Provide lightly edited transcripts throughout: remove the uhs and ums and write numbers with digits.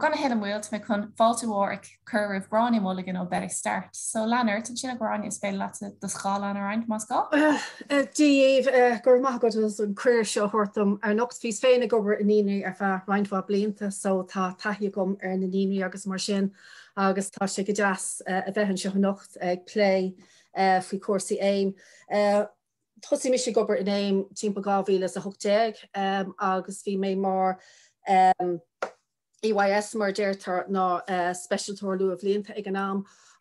Gan a thuilleadh moill, tá mé chun fáilte mhór a chur roimh Ghráinne Mulligan ó Better Start. So lean ort ansin a Ghráinne, is féidir leat do scáileán a roinnt más gá. Dia dhaoibh, go raibh maith agat as an cuireadh seo a thabhairt dom anocht. Bhíos féin ag obair i naíonraí ar feadh roinnt mhaith blianta so tá taithí agam ar na naíonraí agus mar sin agus tá sé go deas a bheith anseo anocht ag plé faoi chúrsaí AIM. Thosaigh mise ag obair in AIM timpeall 2018 agus bhí mé mar EYS mar a deirtear ná speisialtóir luathbhlianta ag an am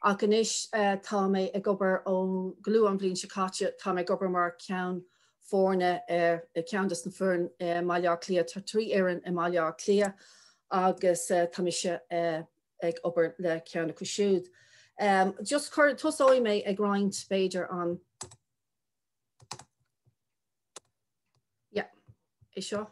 ach anois tá mé ag obair ó go luath an bhliain seo caite tá mé ag obair mar ceann foirne ar ceann de na foireann i mBaile Átha Cliath. Tá 3 fhoireann i mBaile Átha Cliath agus tá mise ag obair le ceann acu siúd. Just tosóidh mé ag roinnt b'fhéidir an Yeah, é seo.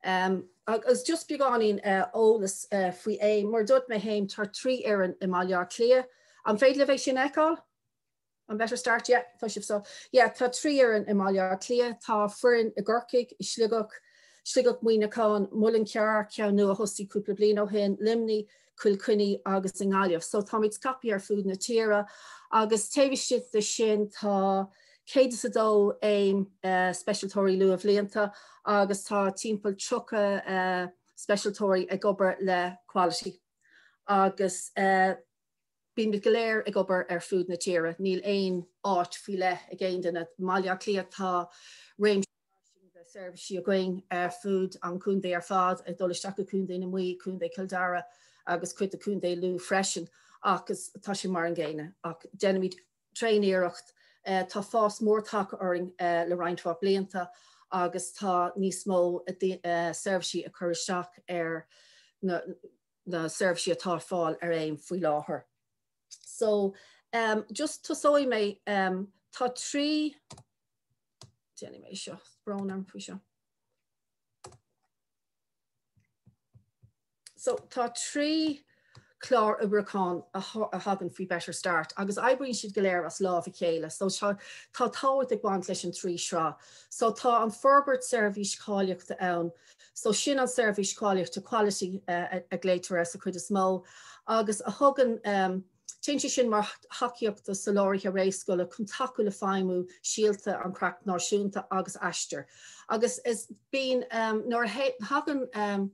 Um, agus just beagáinín uh, eolas uh, faoi AIM, mar dúirt mé féin tá 3 fhoireann i mBaile Átha Cliath. An féidir libh é sin a fheiceáil? An Better Start? Yeah, tá sibh so. Yeah, tá 3 fhoireann i mBaile Átha Cliath, tá foireann i gCorcaigh, i Sligeach, Sligeach Muineachán, Muileann Cearr, ceann nua a thosaigh cúpla bliain ó shin, Luimnigh, Cill Chainnigh agus i nGaillimh. So táimid scaipthe ar fud na tíre agus taobh istigh de sin tá 102 AIM speisialtóirí luathbhlianta agus tá timpeall 30 speisialtóirí ag obair le Quality agus bímid go léir ag obair ar fud na tíre. Níl aon áit faoi leith ag aon duine. I mBaile Átha Cliath tá réimse fairsing de seirbhísí againn ar fud an chontae ar fad, ag dul isteach go Contae na Mí, Contae Chill Dara agus cuid de Chontae Lú freisin agus tá sé mar an gcéanna ach déanaimid tréan-iarracht. Tá fás mór tagtha orainn le roinnt mhaith blianta agus tá níos mó seirbhísí ag cur isteach ar na seirbhísí atá ar fáil ar AIM faoi láthair. So just tosóidh mé, tá 3, déanfaidh mé seo, brón orm faoi seo. So tá 3 chlár oibriúcháin a thagann faoi Better Start agus oibríonn siad go léir as lámh a chéile. So tá tábhacht ag baint leis an 3 sraith. So tá an forbairt seirbhís cáilíochta ann. So sin an seirbhís cáilíochta quality a ghlaotar air sa chuid is mó agus a thugann um, Téann sé sin mar thacaíocht do soláthraithe réamhscoile chun tacú le feidhmiú Síolta, an Creat Náisiúnta agus Aistear. Agus is bíonn nuair a thagann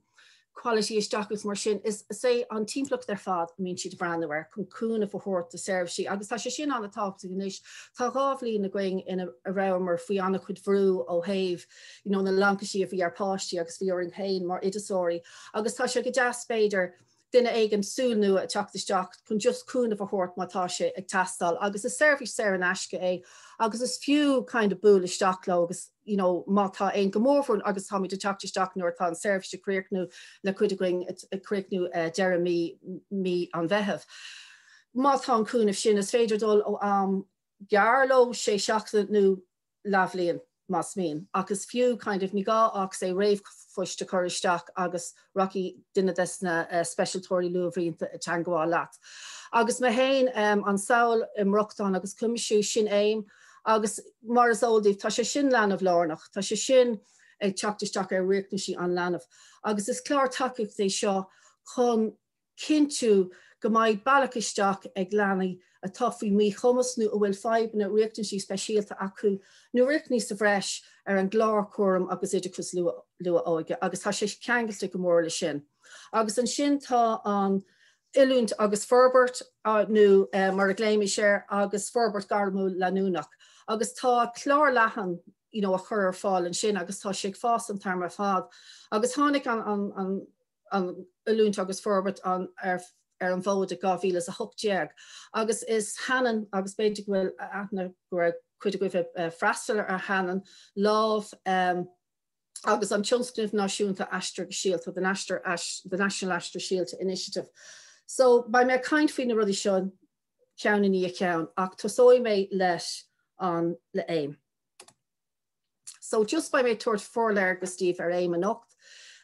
Quality isteach agus mar sin, is é an timpeallacht ar fad a mbíonn siad ag breathnú air chun cúnamh a thabhairt do seirbhísí agus tá sé sin an-tábhachtach anois. Tá 2 bhliain againn ina rabhamar faoi an-chuid bhrú ó thaobh you know, na laincisí a bhí ar páistí agus bhí orainn féin mar oideasóirí agus tá sé go deas b'fhéidir duine éigin, súil nua ag teacht isteach chun just cúnamh a thabhairt má tá sé ag teastáil agus is seirbhís saor in aisce é agus is fiú kind of bualadh isteach leo agus you know má tá aon, go mórmhór agus táimid ag teacht isteach nuair atá an seirbhís ag críochnú le cuid againn ag críochnú deireadh mí mí an Mheithimh. Má tá an cúnamh sin is féidir dul ó am gearr leo, sé seachtaine nó leathbhliain más mian, ach is fiú kind of, ní gá ach say ríomhphost a chur isteach agus rachaidh duine des na speisialtóirí luathbhlianta i dteangmháil leat. Agus mé féin, an samhail inrochtana agus cuimsiú, sin AIM agus mar is eol daoibh tá sé sin leanbh lárnach, tá sé sin ag teacht isteach ar riachtanaisí an leanbh agus is clár tacaíochta é seo chun cinntiú go mbeidh bealach isteach ag leanaí atá faoi mhíchumas nó a bhfuil fadhbanna riachtanaisí speisialta acu nó riachtanaisí sa bhreis ar an gclár cúraim agus oideachais luath-óige agus tá sé ceangailte go mór leis sin. Agus ansin tá an oiliúint agus forbairt nó mar a ghlaoimis air agus forbairt gairmiúil leanúnach agus tá clár leathan you know, a chur ar fáil ansin agus tá sé ag fás an t-am ar fad agus tháinig an, an, an an oiliúint agus forbairt an ar ar an bhfód i 2018 agus is Hanan agus b'fhéidir go bhfuil aithne go raibh cuid agaibh ag freastal ar Hanan lámh um, agus an tionscnamh náisiúnta Aistear go Síolta, the National, the National Aistear Síolta Initiative. So beidh mé ag caint faoi na rudaí seo ceann i ndiaidh ceann ach tosóidh mé leis an le AIM. So just beidh mé ag tabhairt forléargas daoibh ar AIM anocht,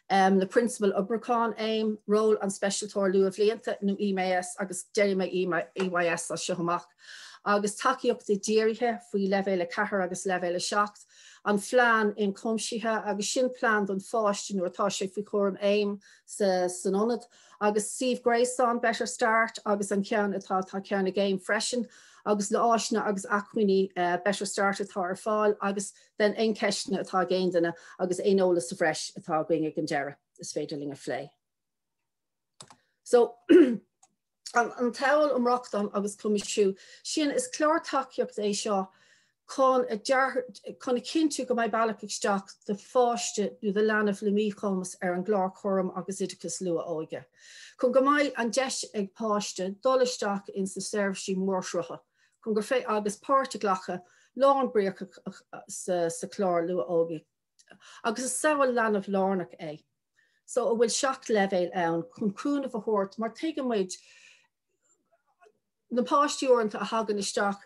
na prionsabail oibriúcháin AIM, ról an speisialtóir luathbhlianta nó EMAS agus déarfaidh mé EYS as seo amach, agus tacaíochtaí dírithe faoi leibhéal 4 agus leibhéal 7. an phlean ionchuimsithe agus sin plean don pháiste nuair atá sé faoi chúram AIM san ionad agus suíomh gréasáin Better Start agus an ceann atá tá ceann ag AIM freisin agus na áiseanna agus acmhainní Better Start atá ar fáil agus then aon ceisteanna atá ag aon duine agus aon eolas sa bhreis atá againn ag an deireadh is féidir linn a phlé. So an tSamhail um Rochtain agus Cuimsiú, sin is clár tacaíochta é seo chun a chun a chinntiú go mbeidh bealach isteach do pháiste nó do leanbh le míchumas ar an gclár cúraim agus oideachais luath-óige. Chun go mbeidh an deis ag páiste dul isteach ins na seirbhísí mórshrutha, chun gur fé agus páirt a ghlacadh lánbhríoch sa sa chlár luath-óige. Agus is samhail leanbh lárnach é. So a bhfuil 7 leibhéal ann chun cúnamh a thabhairt mar tuigeann muid na páistí uaireanta a thagann isteach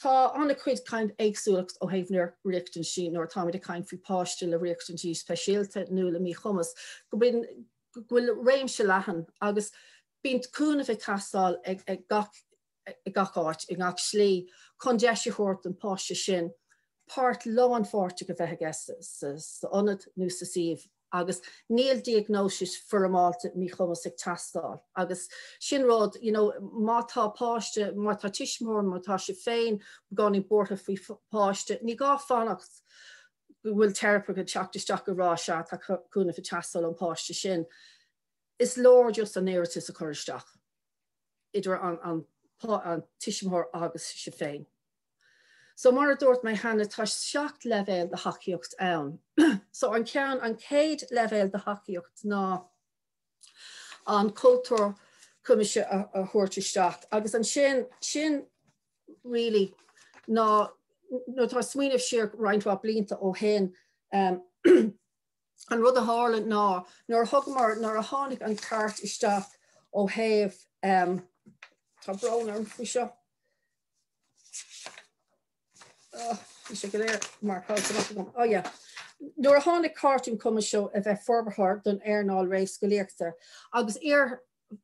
tá an-chuid kind éagsúlacht ó thaobh na riachtanaisí nuair atáimid ag caint faoi páiste le riachtanaisí speisialta nó le míchumas go bíonn go bhfuil réimse leathan agus bíonn cúnamh ag teastáil ag ag gach i gach áit, i ngach slí, chun deis a thabhairt don pháiste sin páirt lánpháirteach a bheith aige sa ionad nó sa suíomh agus níl diagnóisis foirmeálta míchumas ag teastáil agus sin rud, you know, má tá páiste, má tá tuismitheoir, má tá sibh féin beagáinín buartha faoi pháiste, ní gá fanacht go bhfuil teiripeach ag teacht isteach ag rá sea tá cúnamh ag teastáil ón páiste sin. Is leor just an iarratas a chur isteach. idir an tuismitheoir agus sibh féin. So mar a dúirt mé cheana tá 7 leibhéal de thacaíocht ann. So an ceann an chéad leibhéal de thacaíocht ná an cultúr cuimsithe a thabhairt isteach agus ansin sin really ná nuair atá smaoineamh siar roinnt mhaith blianta ó shin um, An rud a tharla ná nuair a thugamar, nuair a tháinig an cairt isteach ó thaobh, tá brón orm faoi seo, bhí sé go léir marcáilte amach agam, oh yeah, nuair a tháinig Cairt um Chuimsiú a bheith forbartha don earnáil réamhscolaíochta agus iar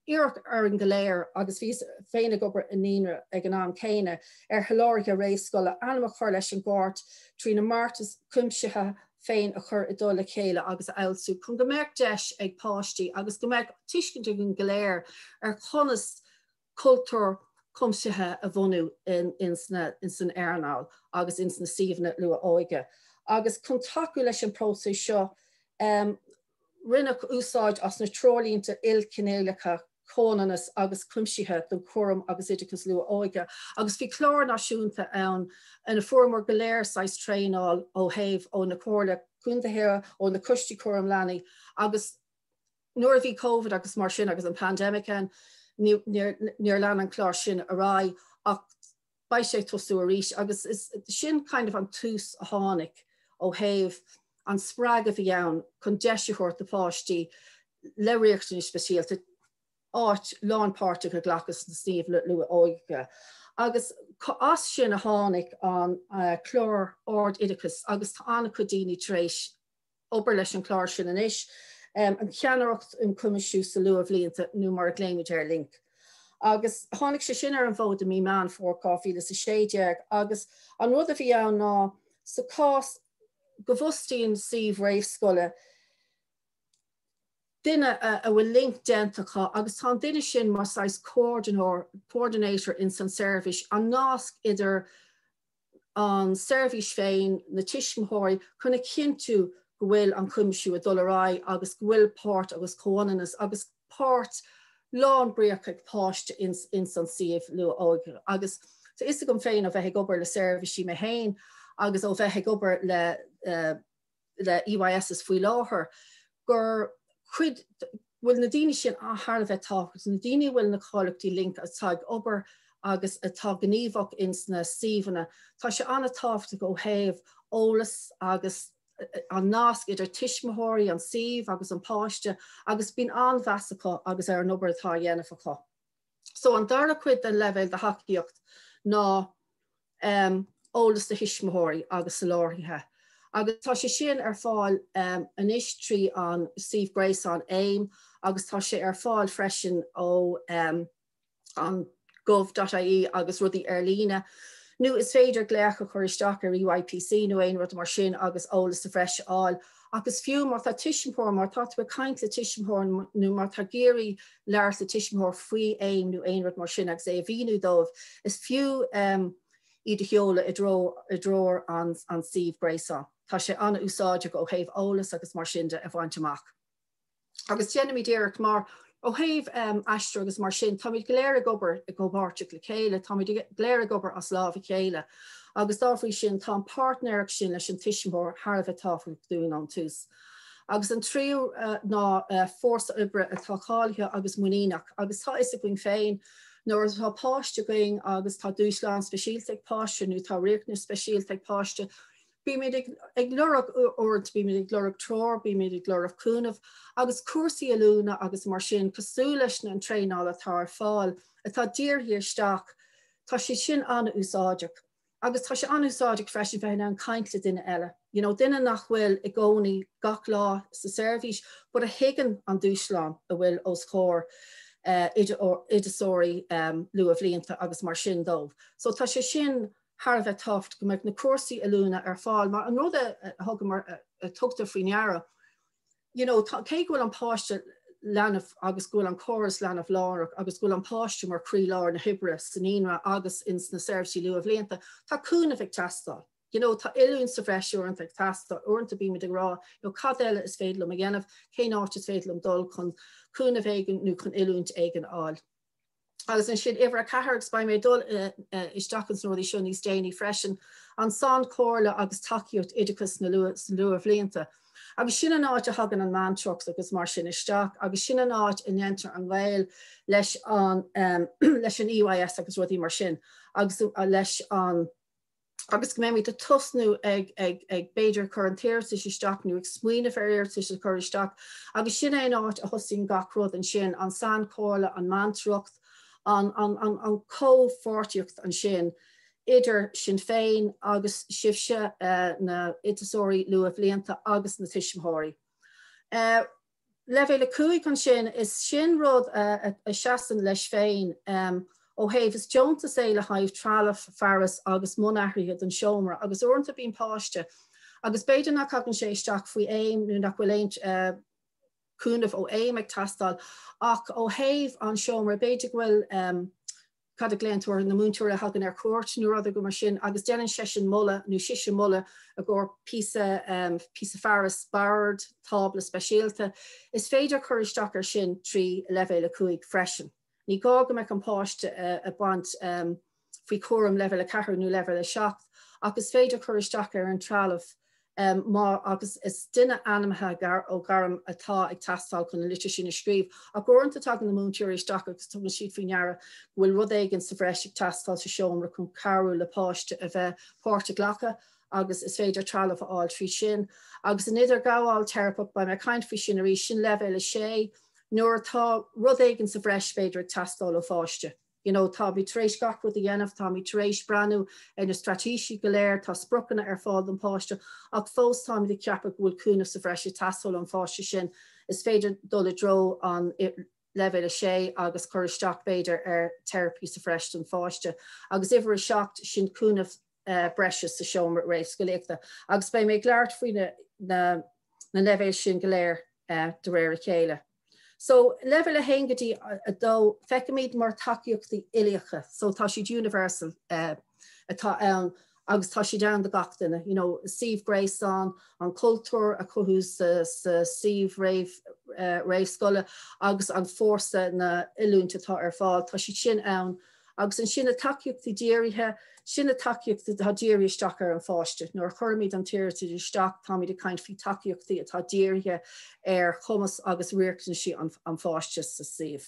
Iarradh orainn go léir, agus bhíos féin ag obair i naíonra ag an am céanna, ar sholáthraithe réamhscoile ainm a chur leis an gcáirt trína mbeartas cuimsithe féin a chur i dtoll a chéile agus a fhoilsiú chun go mbeadh deis ag páistí agus go mbeadh tuiscint againn go léir ar chonas cultúr cuimsithe a bhunú ins an earnáil agus ins na suíomhanna luath-óige. Agus chun tacú leis an bpróiseas seo, Rinneadh úsáid as na Treoirlínte Ilchineálacha Comhionannas agus Cuimsithe don Chúram agus Oideachas Luath-Óige agus bhí clár náisiúnta ann ina fuaireamar go léir saghas traenáil ó thaobh ó na Comhairle Contaetha, ó na Coistí Cúram Leanaí agus nuair a bhí Covid agus mar sin agus an pandemic ann níor lean an clár sin ar aghaidh ach beidh sé ag tosú arís agus is sin kind of an tús a tháinig ó thaobh an spreagadh a bhí ann chun deis a thabhairt do pháistí le riachtanais speisialta áit lánpháirteach a ghlacadh sna suímh luath-óige. Agus as sin a tháinig an clár ard-oideachais agus tá an-chuid daoine tar éis obair leis an chlár sin anois, an Cheannaireacht um Chuimsiú sa Luathbhlianta nó mar a ghlaoimid air LINC. Agus tháinig sé sin ar an bhfód i mí Meán Fómhair 2016 agus an rud a bhí ann ná sa chás go bhfostaíonn suíomh réamhscoile duine a bhfuil LINC déanta acu agus tá an duine sin mar saghas coordinator ins an seirbhís, an nasc idir an seirbhís féin, na tuismitheoirí, chun a chinntiú go bhfuil an cuimsiú ag dul ar aghaidh agus go bhfuil páirt agus comhionannas agus páirt lánbhríoch ag páiste ins an suíomh luath-óige. Agus tá fhios agam féin ó bheith ag obair le seirbhísí mé féin agus ó bheith ag obair le le EYSs faoi láthair gur cuid bhfuil na daoine sin thar a bheith tábhachtach, na daoine a bhfuil na cáilíochtaí LINC atá ag obair agus atá gníomhach ins na suíomhanna, tá sé an-tábhachtach ó thaobh eolas agus an nasc idir tuismitheoirí, an suíomh agus an páiste agus bíonn an-mheas acu agus ar an obair atá á dhéanamh acu. So an dara cuid den leibhéal de thacaíocht ná eolas do thuismitheoirí agus soláthraithe. Agus tá sé sin ar fáil anois trí an suíomh gréasáin AIM agus tá sé ar fáil freisin ó an gov.ie agus rudaí ar líne. Nó is féidir glaoch a chur isteach ar EYPC nó aon rud mar sin agus eolas sa bhreis a fháil. Ach is fiú má tá tuismitheoir, má tá tú ag caint le tuismitheoir nó má tá ag iarraidh labhairt le tuismitheoir faoi AIM nó aon rud mar sin agus é a mhíniú dóibh, is fiú iad a sheoladh i dtreo i dtreoir an an suíomh gréasáin. Tá sé an-úsáideach ó thaobh eolas agus mar sin de a bhaint amach. Agus déanaimid iarracht mar ó thaobh Aistear agus mar sin, táimid go léir ag obair i gcomhpháirtíocht le chéile, táimid go léir ag obair as lámh a chéile agus dá bhrí sin tá an páirtnéireacht sin leis an tuismitheoir thar a bheith tábhachtach dúinn ón tús. Agus an tríú ná fórsa oibre atá cáilithe agus muiníneach agus tá fhios againn féin nuair atá páiste againn agus tá dúshlán speisialta ag páiste nó tá riachtanas speisialta ag páiste, Bímid ag lorg uaireanta, bímid ag lorg treoir, bímid ag lorg cúnamh agus cúrsaí oiliúna agus mar sin, cosúil leis an traenáil atá ar fáil, atá dírithe isteach, tá siad sin an-úsáideach. Agus tá sé an-úsáideach freisin bheith in ann caint le duine eile, you know, duine nach bhfuil i gcónaí gach lá sa seirbhís but a thuigeann an dúshlán a bhfuil os comhair oideasóirí luathbhlianta agus mar sin dóibh. So tá sé sin thar a bheith tábhachtach go mbeadh na cúrsaí oiliúna ar fáil mar an rud a thugamar a tugtar faoi ndeara you know tá cé go bhfuil an páiste leanbh agus go bhfuil an córas leanbh lárnach agus go bhfuil an páiste mar chroílár na hoibre sa naíonra agus ins na seirbhísí luathbhlianta tá cúnamh ag teastáil. You know, tá oiliúint sa bhreis uaireanta ag teastáil, uaireanta bímid ag rá, you know, cad eile is féidir liom a dhéanamh, cén áit is féidir liom dul chun cúnamh éigin nó chun oiliúint éigin a fháil. Agus ansin uimhir 4, agus beidh mé ag dul isteach ins na rudaí seo níos déanaí freisin, an sainchomhairle agus tacaíocht oideachais sna luathbhlianta. Agus sin an áit a thagann an meantóireacht agus mar sin isteach, agus sin an áit a ndéantar an gaol leis an leis an EYS agus rudaí mar sin, agus leis an agus go mbeimid ag tosnú ag, ag, ag b'fhéidir cur an t-iarratas isteach nó ag smaoineamh ar iarratas a chur isteach agus sin é an áit a thosaíonn gach rud ansin, an sainchomhairle, an meantóireacht, an, an, an, an comhpháirtíocht ansin idir sinn féin agus sibhse, na hoideasóirí luathbhlianta agus na tuismitheoirí. Leibhéal 5 ansin, is sin rud a seasann leis féin ó thaobh, is deontas é le haghaidh trealamh, fearas agus mionathruithe don seomra agus uaireanta bíonn páiste agus b'fhéidir nach thagann sé isteach faoi AIM nó nach bhfuil aon cúnamh ó AIM ag teastáil ach ó thaobh an seomra b'fhéidir go bhfuil cad a ghlaonn tú orthu, na múinteoirí a thagann ar cuairt nó rud éigin mar sin agus déanann seisean moladh nó sise moladh i gcomhair píosa, píosa fearas, bord, tábla speisialta. Is féidir cur isteach air sin trí leibhéal 5 freisin. Ní gá go mbeadh an páiste ag baint faoi chúram leibhéal 4 nó leibhéal 7 ach is féidir cur isteach ar an trealamh má agus is duine ainmnithe ó ghairm atá ag teastáil chun an litir sin a scríobh. Ach uaireanta tagann na múinteoirí isteach agus tugann siad faoi ndeara go bhfuil rud éigin sa bhreis ag teastáil sa seomra chun cabhrú le páiste a bheith páirt a ghlacadh agus is féidir trealamh a fháil tríd sin. Agus an idirghabháil teiripeach, beidh mé ag caint faoi sin arís, sin leibhéal 6, nuair atá rud éigin sa bhreis b'fhéidir ag teastáil ó pháiste. You know, táimid tar éis gach rud a dhéanamh, táimid tar éis breathnú ar na straitéisí go léir, tá spriocanna ar fáil don pháiste, ach fós táimid ag ceapadh go bhfuil cúnamh sa bhreis ag teastáil ón pháiste sin. Is féidir dul i dtreo an leibhéal 6 agus cur isteach b'fhéidir ar teiripí sa bhreis don pháiste. Agus uimhir 7, sin cúnamh breise sa seomra réamhscolaíochta. Agus beidh mé ag labhairt faoi na, na, na leibhéil sin go léir de réir a chéile. So, leibhéal 1 go dtí 2, feicimid mar tacaíochtaí uilíocha, so tá siad universal atá ann agus tá siad ann do gach duine, you know, suíomh gréasáin, an cultúr a chothú sa suíomh réamhscoile agus an fórsa na oiliúint atá ar fáil, tá siad sin ann Agus ansin na tacaíochtaí dírithe, sin na tacaíochtaí atá dírithe isteach ar an pháiste. Nuair a chuirimid an t-iarratas isteach, táimid ag caint faoi tacaíochtaí atá dírithe ar chumas agus riachtanaisí an pháiste sa suíomh.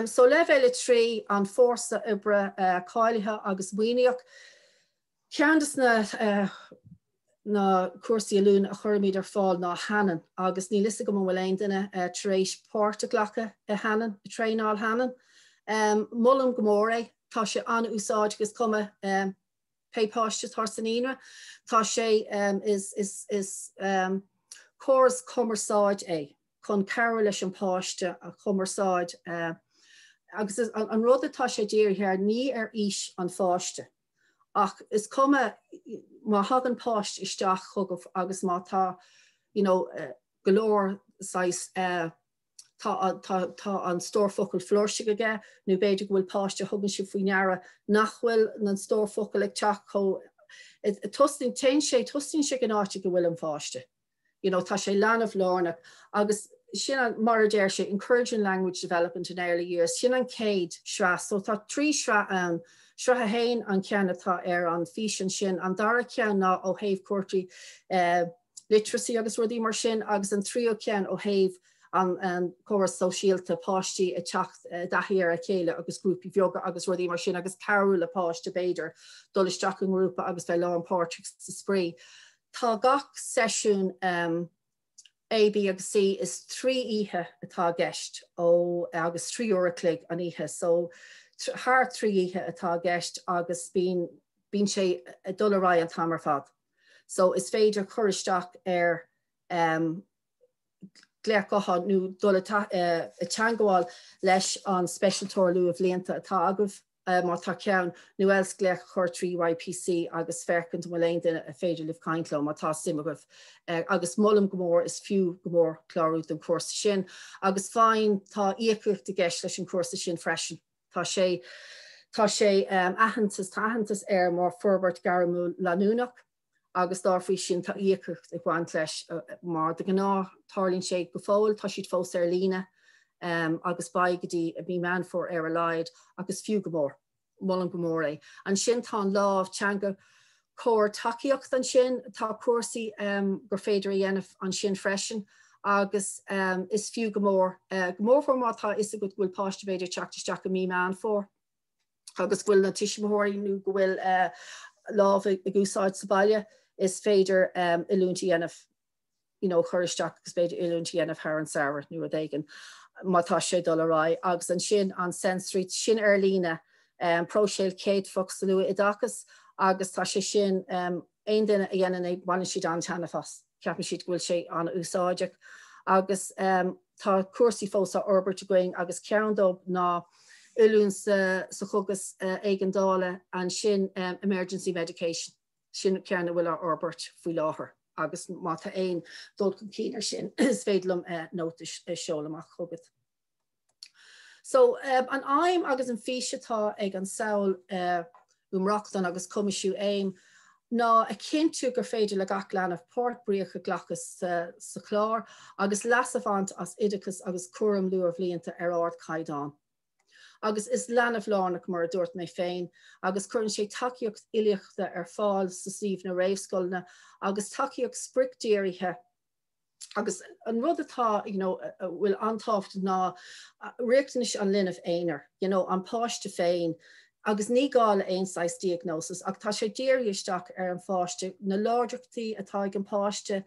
So leibhéal 3, an fórsa oibre cáilithe agus muiníneach. Ceann de na cúrsaí oiliúna a chuirimid ar fáil ná Hanen agus níl fhios agam an bhfuil aon duine tar éis páirt a ghlacadh i Hanen, i traenáil Hanen. Molaim go mór é, tá sé an-úsáideach, is cuma pé páiste atá sa naíonra, tá sé, is, is, is córas cumarsáid é. chun cabhrú leis an páiste a chumarsáid a Agus an rud atá sé dírithe air ní ar aois an pháiste ach is cuma má thagann páiste isteach chugaibh agus má tá you know, go leor saghas tá tá tá an stór focal flúirseach aige nó b'fhéidir go bhfuil páiste a thugann sibh faoi ndeara nach bhfuil an stór focal ag teacht chomh tosaíonn téann sé tosaíonn sé ag an áit go bhfuil an pháiste. You know, tá sé leanbh lárnach agus sin an, mar a deir sé, encouraging language development in early years, sin an chéad sraith. So tá trí shraith ann. Sraith a haon an ceann atá ar an físeán sin, an dara ceann ná ó thaobh cúrsaí eh, literacy agus rudaí mar sin agus an tríú ceann ó thaobh an, an córas sóisialta, páistí ag teacht i dtaithí ar a chéile agus grúpaí beaga agus rudaí mar sin agus cabhrú le páiste b'fhéidir dul isteach i ngrúpa agus bheith lánpháirteach sa spraoi. Tá gach seisiún A, B agus C, is 3 oíche atá i gceist ó agus 3 uair a chloig an oíche so thar 3 oíche atá i gceist agus bíonn bíonn sé ag dul ar aghaidh an t-am ar fad. So is féidir cur isteach ar um, glaoch gutháin nó dul i teangmháil leis an speisialtóir luathbhlianta atá agaibh má tá ceann, nó else glaoch a chur trí YPC agus féachaint an bhfuil aon duine a féidir libh caint leo má tá suim agaibh. Agus molaim go mór, is fiú go mór clárú don chúrsa sin. Agus fine, tá íocaíocht i gceist leis an chúrsa sin freisin. Tá sé tá sé aitheantas, tá aitheantas air mar forbairt gairmiúil leanúnach. agus dá bhrí sin tá íocaíocht ag baint leis mar de ghnáth tarlaíonn sé go fóill, tá siad fós ar líne agus beidh go dtí mí Meán Fómhair ar a laghad ach is fiú go mór, molaim go mór é. Ansin tá an lámh teanga comhar tacaíocht ansin, tá cúrsaí gur féidir a dhéanamh ansin freisin agus is fiú go mór, go mórmhór má tá a fhios agat go bhfuil páiste b'fhéidir ag teacht isteach i mí Meán Fómhair. agus go bhfuil na tuismitheoirí nó go bhfuil lámh ag úsáid sa baile, is féidir oiliúint a dhéanamh, you know, cur isteach agus b'fhéidir oiliúint a dhéanamh thar an samhradh nó rud éigin má tá sé dul ar aghaidh. Agus ansin an sensory, sin ar líne, próiseáil chéadfach sa luathoideachas agus tá sé sin, aon duine a dhéanann é baineann siad an-taitneamh as. Ceapann siad go bhfuil sé an-úsáideach agus tá cúrsaí fós á fhorbairt againn agus ceann dóibh ná oiliúint sa chógas éigeandála ansin emergency medication. Sin ceann a bhfuil á fhorbairt faoi láthair agus má tá aon dul chun cinn ar sin is féidir liom nóta a sheoladh amach chugat. So, an aidhm agus an fís atá ag an samhail um rochtain agus cuimsiú AIM ná a chinntiú gur féidir le gach leanbh páirt bríoch a ghlacadh sa chlár agus leas a bhaint as oideachas agus cúram luathbhlianta ar ardchaighdeán. Agus is leanbh lárnach, mar a dúirt mé féin, agus cuireann sé tacaíocht uilíochta ar fáil sa suíomhanna réamhscoileanna agus tacaíocht spriocdhírithe Agus an rud atá, you know, a bhfuil an-tábhachtach ná riachtanais an linbh aonair, you know, an páiste féin, agus ní gá le aon saghas diagnosis ach tá sé dírithe isteach ar an pháiste, na láidreachtaí atá ag an páiste,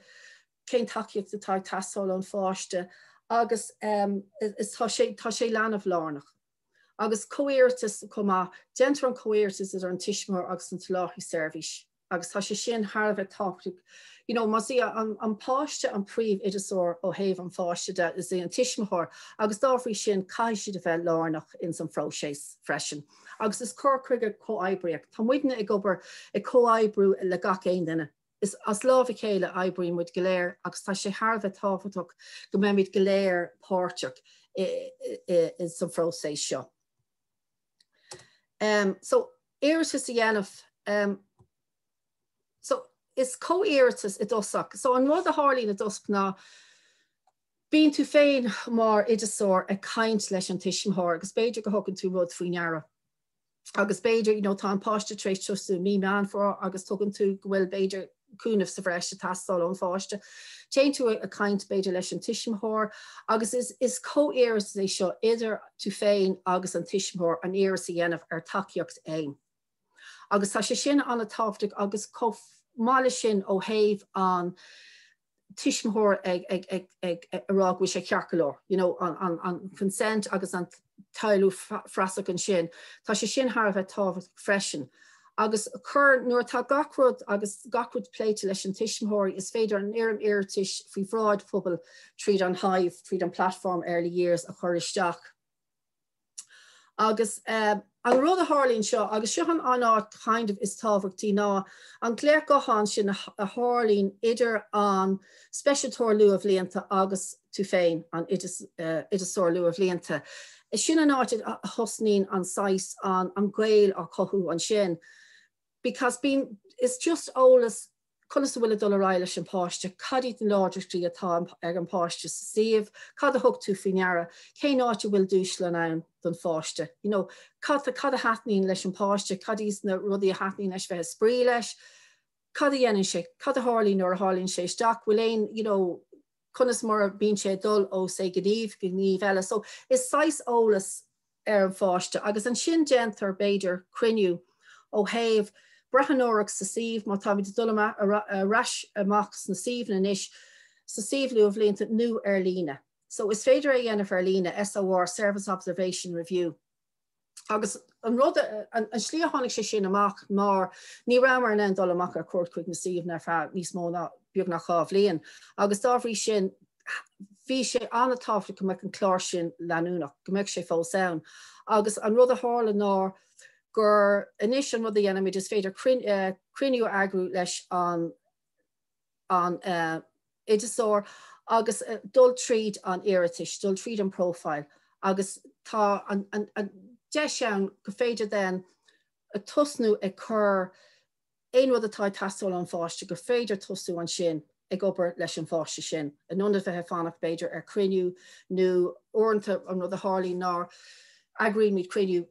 cén tacaíocht atá ag teastáil ón pháiste agus um, is tá sé, tá sé leanbh lárnach. Agus comhiarratas chomh maith, déantar an comhiarratas idir an tuismitheoir agus an tsoláthraí seirbhís. agus tá sé sin thar a bheith tábhachtach. You know, más í an, an páiste an príomh-oideasóir ó thaobh an pháiste de, is é an tuismitheoir, agus dá bhrí sin caithfidh siad a bheith lárnach ins an phróiseas freisin. Agus is cur chuige comhoibríoch. Tá muidne ag obair ag comhoibriú le gach aon duine. Is as lámh a chéile a oibríonn muid go léir agus tá sé thar a bheith tábhachtach go mbeimid go léir páirteach ins an phróiseas seo. Um, so, iarratas a dhéanamh. Um, so, is comhiarratas i dtosach. So, an rud a tharlaíonn i dtosach ná bíonn tú féin mar oideasóir ag caint leis an tuismitheoir agus b'fhéidir go thugann tú rud faoi ndeara. Agus b'fhéidir, you know, tá an páiste tar éis tosú mí Meán Fómhair agus tuigeann tú go bhfuil b'fhéidir cúnamh sa bhreis ag teastáil ón pháiste. Téann tú ag caint b'fhéidir leis an tuismitheoir agus is, is comhiarratas é seo idir tú féin agus an tuismitheoir an iarratas a dhéanamh ar tacaíocht AIM. Agus tá sé sin an-tábhachtach agus chomh maith leis sin ó thaobh an tuismitheoir ag, ag, ag, ag, ag rá go bhfuil sé ceart go leor, you know, an, an, an consent agus an toiliú feasach ansin, tá sé sin thar a bheith tábhachtach freisin. Agus cur, nuair atá gach rud agus gach rud pléite leis an tuismitheoirí, is féidir an fhoirm iarratais faoi bhráid phobail tríd an Hive, tríd an platform Early Years a chur isteach. Agus an rud a tharlaíonn seo, agus seo an áit kind of is tábhachtaí ná an glaoch gutháin sin a tharlaíonn idir an speisialtóir luathbhlianta agus tú féin, an oideasóir luathbhlianta. Sin an áit a thosnaíonn an saghas, an gaol á chothú ansin. Because bíonn, is just eolas conas a bhfuil ag dul ar aghaidh leis an páiste, cad iad na láidreachtaí atá ag an páiste sa suíomh, cad a thug tú faoi ndeara, cén áit a bhfuil dúshlán ann don pháiste, you know, cad cad a thaitníonn leis an páiste, cad iad na rudaí a thaitníonn leis bheith ag spraoi leis, cad a dhéanann sé, cad a tharlaíonn nuair a tharlaíonn sé isteach, bhfuil aon, you know, conas mar a bíonn sé ag dul ó say gníomh go gníomh eile. So is saghas eolas ar an pháiste agus ansin déantar, b'fhéidir, cruinniú ó thaobh breathnóireacht sa suíomh, má táimid ag dul ar ais amach sna suíomhanna anois, sa suíomh luathbhlianta nó ar líne. So is féidir é a dhéanamh ar líne, SOR, Service Observation Review. Agus an rud, an slí a tháinig sé sin amach ná ní rabhamar in ann dul amach ar cuairt chuig na suíomhanna ar feadh níos mó ná beagnach 2 bhliain agus dá bhrí sin bhí sé an-tábhachtach go mbeadh an clár sin leanúnach, go mbeadh sé fós ann. Agus an rud a tharla ná gur anois an rud a dhéanaimid is féidir cruinniú a eagrú leis an an oideasóir agus dul tríd an iarratais, dul tríd an profile agus tá an deis ann go féidir then tosnú ag cur aon rud atá ag teastáil ón pháiste gur féidir tosú ansin ag obair leis an pháiste sin, in ionad bheith ag fanacht b'fhéidir ar cruinniú nó uaireanta an rud a tharlaíonn ná eagraímid cruinniú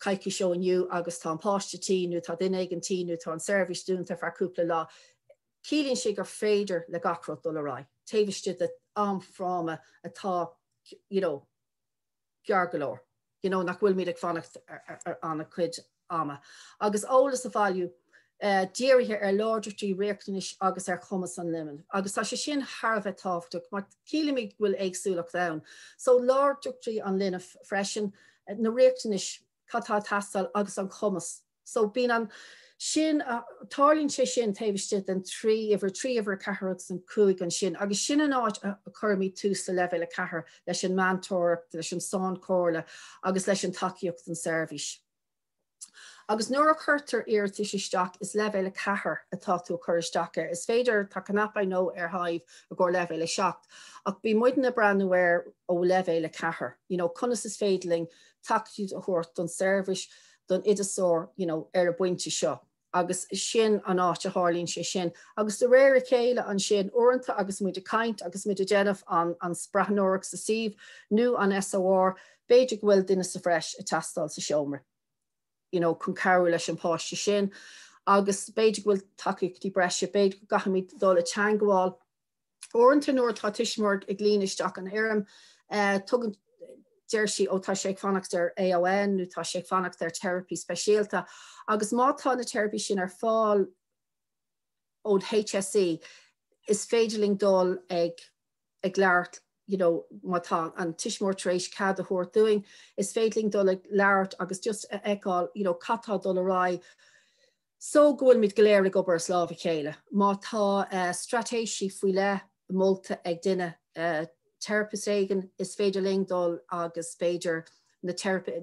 coicís ó inniu agus tá an páiste tinn nó tá duine éigin tinn nó tá an seirbhís dúnta ar feadh cúpla lá. Ciallaíonn sé gur féidir le gach rud dul ar aghaidh taobh istigh de am fhráma atá you know, gearr go leor, you know, nach bhfuilimid ag fanacht ar an-chuid ama. Agus eolas a bhailiú dírithe ar láidreachtaí, riachtanais agus ar chumas an linbh. Agus tá sé sin thar a bheith tábhachtach mar ciallaímid go bhfuil éagsúlacht ann. So láidreachtaí an linbh freisin, na riachtanais, cad tá ag teastáil agus an cumas. So bíonn an sin, tarlaíonn sé sin taobh istigh den 3, uimhir 3, uimhir 4 agus an 5 ansin agus sin an áit a chuirimid tús le leibhéal 4 leis an meantóireacht, leis an sainchomhairle agus leis an tacaíocht don seirbhís. Agus nuair a chuirtear iarratais isteach is leibhéal 4 atá tú a chur isteach air. Is féidir, tá cnaipe I know ar thaobh i gcomhair leibhéal 7 ach bíonn muidne ag breathnú air ó leibhéal 4, you know, conas is féidir linn tacaíocht a thabhairt don seirbhís, don oideasóir you know, ar an bpointe seo. Agus sin an áit a tharlaíonn sé sin. Agus de réir a chéile ansin, uaireanta agus muid ag caint agus muid ag déanamh an, an breathnóireacht sa suíomh nó an SOR, b'fhéidir go bhfuil duine sa bhreis ag teastáil sa seomra you know, chun cabhrú leis an páiste sin. Agus b'fhéidir go bhfuil tacaíochtaí breise, b'fhéidir go gcaithfimid dul i teagmháil Uaireanta nuair atá tuismitheoir ag líonadh isteach an fhoirm, tugann, deir sí, ó tá sé ag fanacht ar AON nó tá sé ag fanacht ar teiripí speisialta agus má tá na teiripí sin ar fáil ón HSE is féidir linn dul ag ag labhairt you know, má tá an tuismitheoir tar éis cead a thabhairt dúinn, is féidir linn dul ag labhairt agus just a fheiceáil you know, cad tá dul ar aghaidh So go bhfuilimid go léir ag obair as lámh a chéile. Má tá straitéisí faoi leith molta ag duine, teiripist éigin, is féidir linn dul agus b'fhéidir na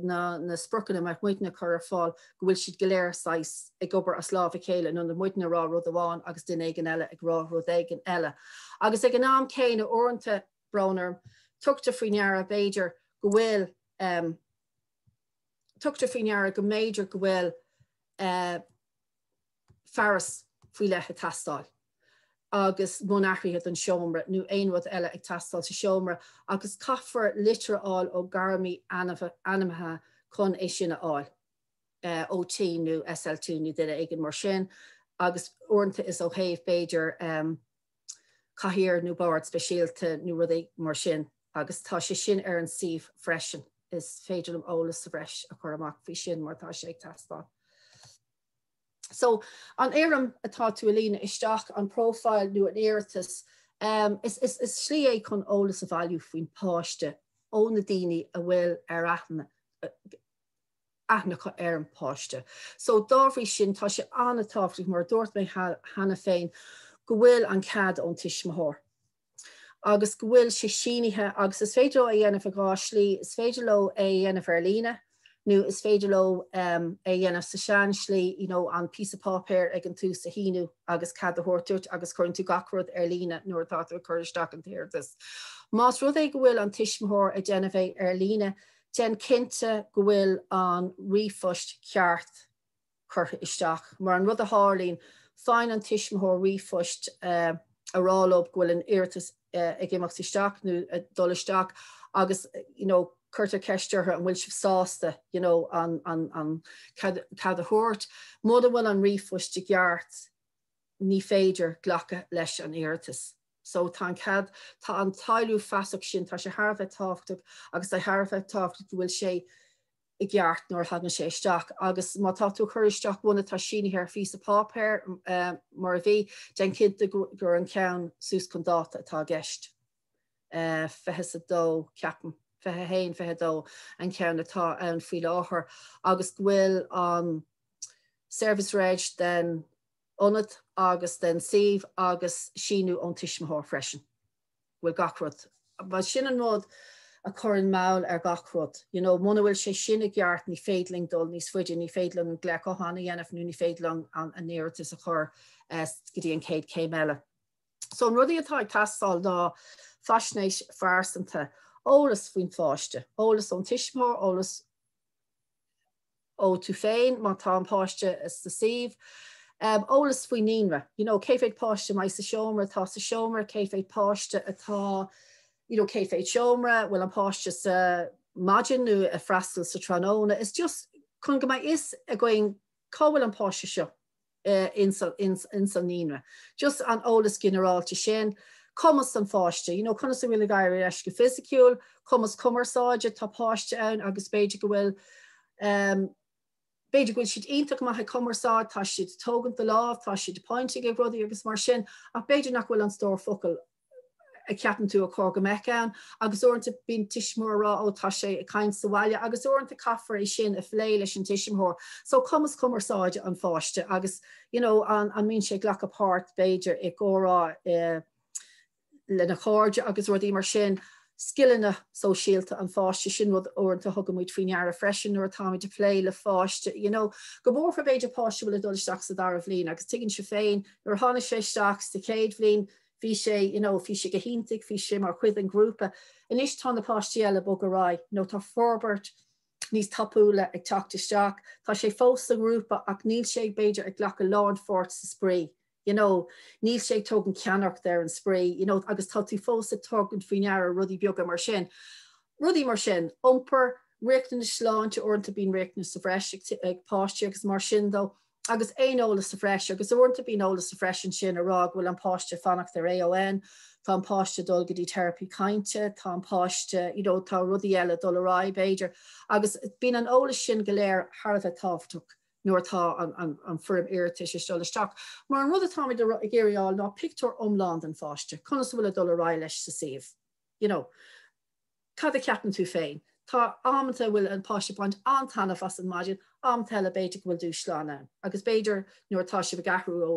na na spriocanna a mbeadh muidne a chur ar fáil, go bhfuil siad go léir saghas ag obair as lámh a chéile in ionad muidne a rá rud amháin agus duine éigin eile ag rá rud éigin eile. Agus ag an am céanna, uaireanta, brón orm, tugtar faoi ndeara b'fhéidir go bhfuil Tugtar faoi ndeara go mb'fhéidir go bhfuil fearas faoi leith ag teastáil agus mionathruithe don seomra nó aon rud eile ag teastáil sa seomra agus caithfear litir a fháil ó gairmí ainmnithe chun é sin a fháil, OT nó SLT nó duine éigin mar sin agus uaireanta is ó thaobh b'fhéidir cathaoir nó bord speisialta nó rudaí mar sin agus tá sé sin ar an suíomh freisin. Is féidir liom eolas sa bhreis a chur amach faoi sin mar tá sé ag teastáil. So an fhoirm atá tú a líonadh isteach, an profile nó an iarratas, um, is, is, is slí é chun eolas a bhailiú faoin páiste ó na daoine a bhfuil ar aithne aithne acu ar an bpáiste. So dá bhrí sin tá sé an-tábhachtach, mar a dúirt mé cheana féin, go bhfuil an cead ón tuismitheoir agus go bhfuil sé sínithe agus is féidir leo é a dhéanamh i dhá slí, is féidir leo é a dhéanamh ar líne. nó is féidir leo é a dhéanamh sa sean-slí, you know, an píosa páipéir ag an tús a shíniú agus cead a thabhairt duit agus cuireann tú gach rud ar líne nuair atá tú ag cur isteach an t-iarratas. Más rud é go bhfuil an tuismitheoir ag déanamh é ar líne, déan cinnte go bhfuil an ríomhphost ceart curtha isteach. Mar an rud a tharlaíonn, faigheann an tuismitheoir ríomhphost a rá leo go bhfuil an iarratas ag imeacht isteach nó ag dul isteach agus you know, cuirtear ceist orthu an bhfuil sibh sásta you know, an, an, an cead, cead a thabhairt. Mura bhfuil an ríomhphost i gceart, ní féidir glacadh leis an iarratas. So tá an cead, tá an toiliú feasach sin, tá sé thar a bheith tábhachtach agus tá thar a bheith tábhachtach go bhfuil sé i gceart nuair a thagann sé isteach agus má tá tú ag cur isteach one atá sínithe ar phíosa páipéir mar a bhí, déan cinnte gur an ceann suas chun dáta atá i gceist. 22, ceapaim, 21, 22 an ceann atá ann faoi láthair agus go bhfuil an service reg den ionad agus den suíomh agus síniú ón tuismitheoir freisin. bhfuil gach rud. Mar sin an rud a chuireann moill ar gach rud. You know, muna bhfuil sé sin i gceart ní féidir linn dul níos faide, ní féidir linn an glaoch gutháin a dhéanamh nó ní féidir linn an iarratas a chur eh, go dtí an chéad chéim eile. So an rudaí atá ag teastáil ná faisnéis phearsanta, eolas faoin pháiste, eolas ón tuismitheoir, eolas ó tú féin má tá an páiste sa suíomh. Eolas faoin naíonra, you know, cé mhéad páiste a mbeidh sa seomra atá sa seomra, cé mhéad páiste atá, you know, cé mhéad seomra, bhfuil an páiste sa maidin nó ag freastal sa tráthnóna. It's just chun go mbeidh fhios againn cá bhfuil an páiste seo. ins an naíonra. Just an eolas ginearálta sin, cumas an pháiste, you know, conas a bhfuil ag éirí leis go fisiciúil, cumas cumarsáide, tá páiste ann agus b'fhéidir go bhfuil um, b'fhéidir go bhfuil siad iontach maith ag cumarsáid, tá siad tógaint do lámh, tá siad pointing ag rudaí agus mar sin, ach b'fhéidir nach bhfuil an stór focal a cheapann tú ar chóir go mbeadh ann, agus uaireanta bíonn tuismitheoir ag rá ó tá sé ag caint sa bhaile agus uaireanta caithfear é sin a phlé leis an tuismitheoir. So cumas cumarsáide an pháiste agus you know, an, an mbíonn sé ag glacadh páirt b'fhéidir i gcomhrá eh, lena chairde agus rudaí mar sin. Scileanna sóisialta an pháiste sin rud uaireanta a thugann muid faoi ndeara freisin nuair atáimid ag plé le pháiste, you know, go mór mór b'fhéidir páiste a bhfuil ag dul isteach sa dara bhliain agus tuigeann sibh féin nuair a tháinig sé isteach sa chéad bhliain Bhí sé, you know, bhí sé go hiontach, bhí sé mar chuid den ghrúpa. Anois tá na páistí eile ag bogadh ar aghaidh, nó tá forbairt níos tapúla ag teacht isteach. Tá sé fós sa ghrúpa ach níl sé b'fhéidir ag glacadh lánpháirt sa spraoi. You know, níl sé ag tógaint ceannaireacht ar an spraoi, you know, agus tá tú fós ag tógaint faoi ndeara rudaí beaga mar sin. Rudaí mar sin, iompar, riachtanais sláinte, uaireanta bíonn riachtanais sa bhreis ag páistí agus mar sin dó. agus aon eolas sa bhreis, agus uaireanta bíonn eolas sa bhreis ansin a rá go bhfuil an páiste ag fanacht ar AON, tá an páiste ag dul go dtí teiripí cainte, tá an páiste, you know, tá rudaí eile ag dul ar aghaidh b'fhéidir, agus bíonn an eolas sin go léir thar a bheith tábhachtach nuair atá an, an, an foirm iarratais ag dul isteach. Mar an rud atáimid ag iarraidh a fháil ná pictiúr iomlán den pháiste, conas a bhfuil ag dul ar aghaidh leis sa suíomh, you know. Cad a cheapann tú féin? Tá amanta a bhfuil an páiste ag baint an-taitneamh as an maidin, amanta eile b'fhéidir go bhfuil dúshlán ann. Agus b'fhéidir nuair atá sibh ag athrú ó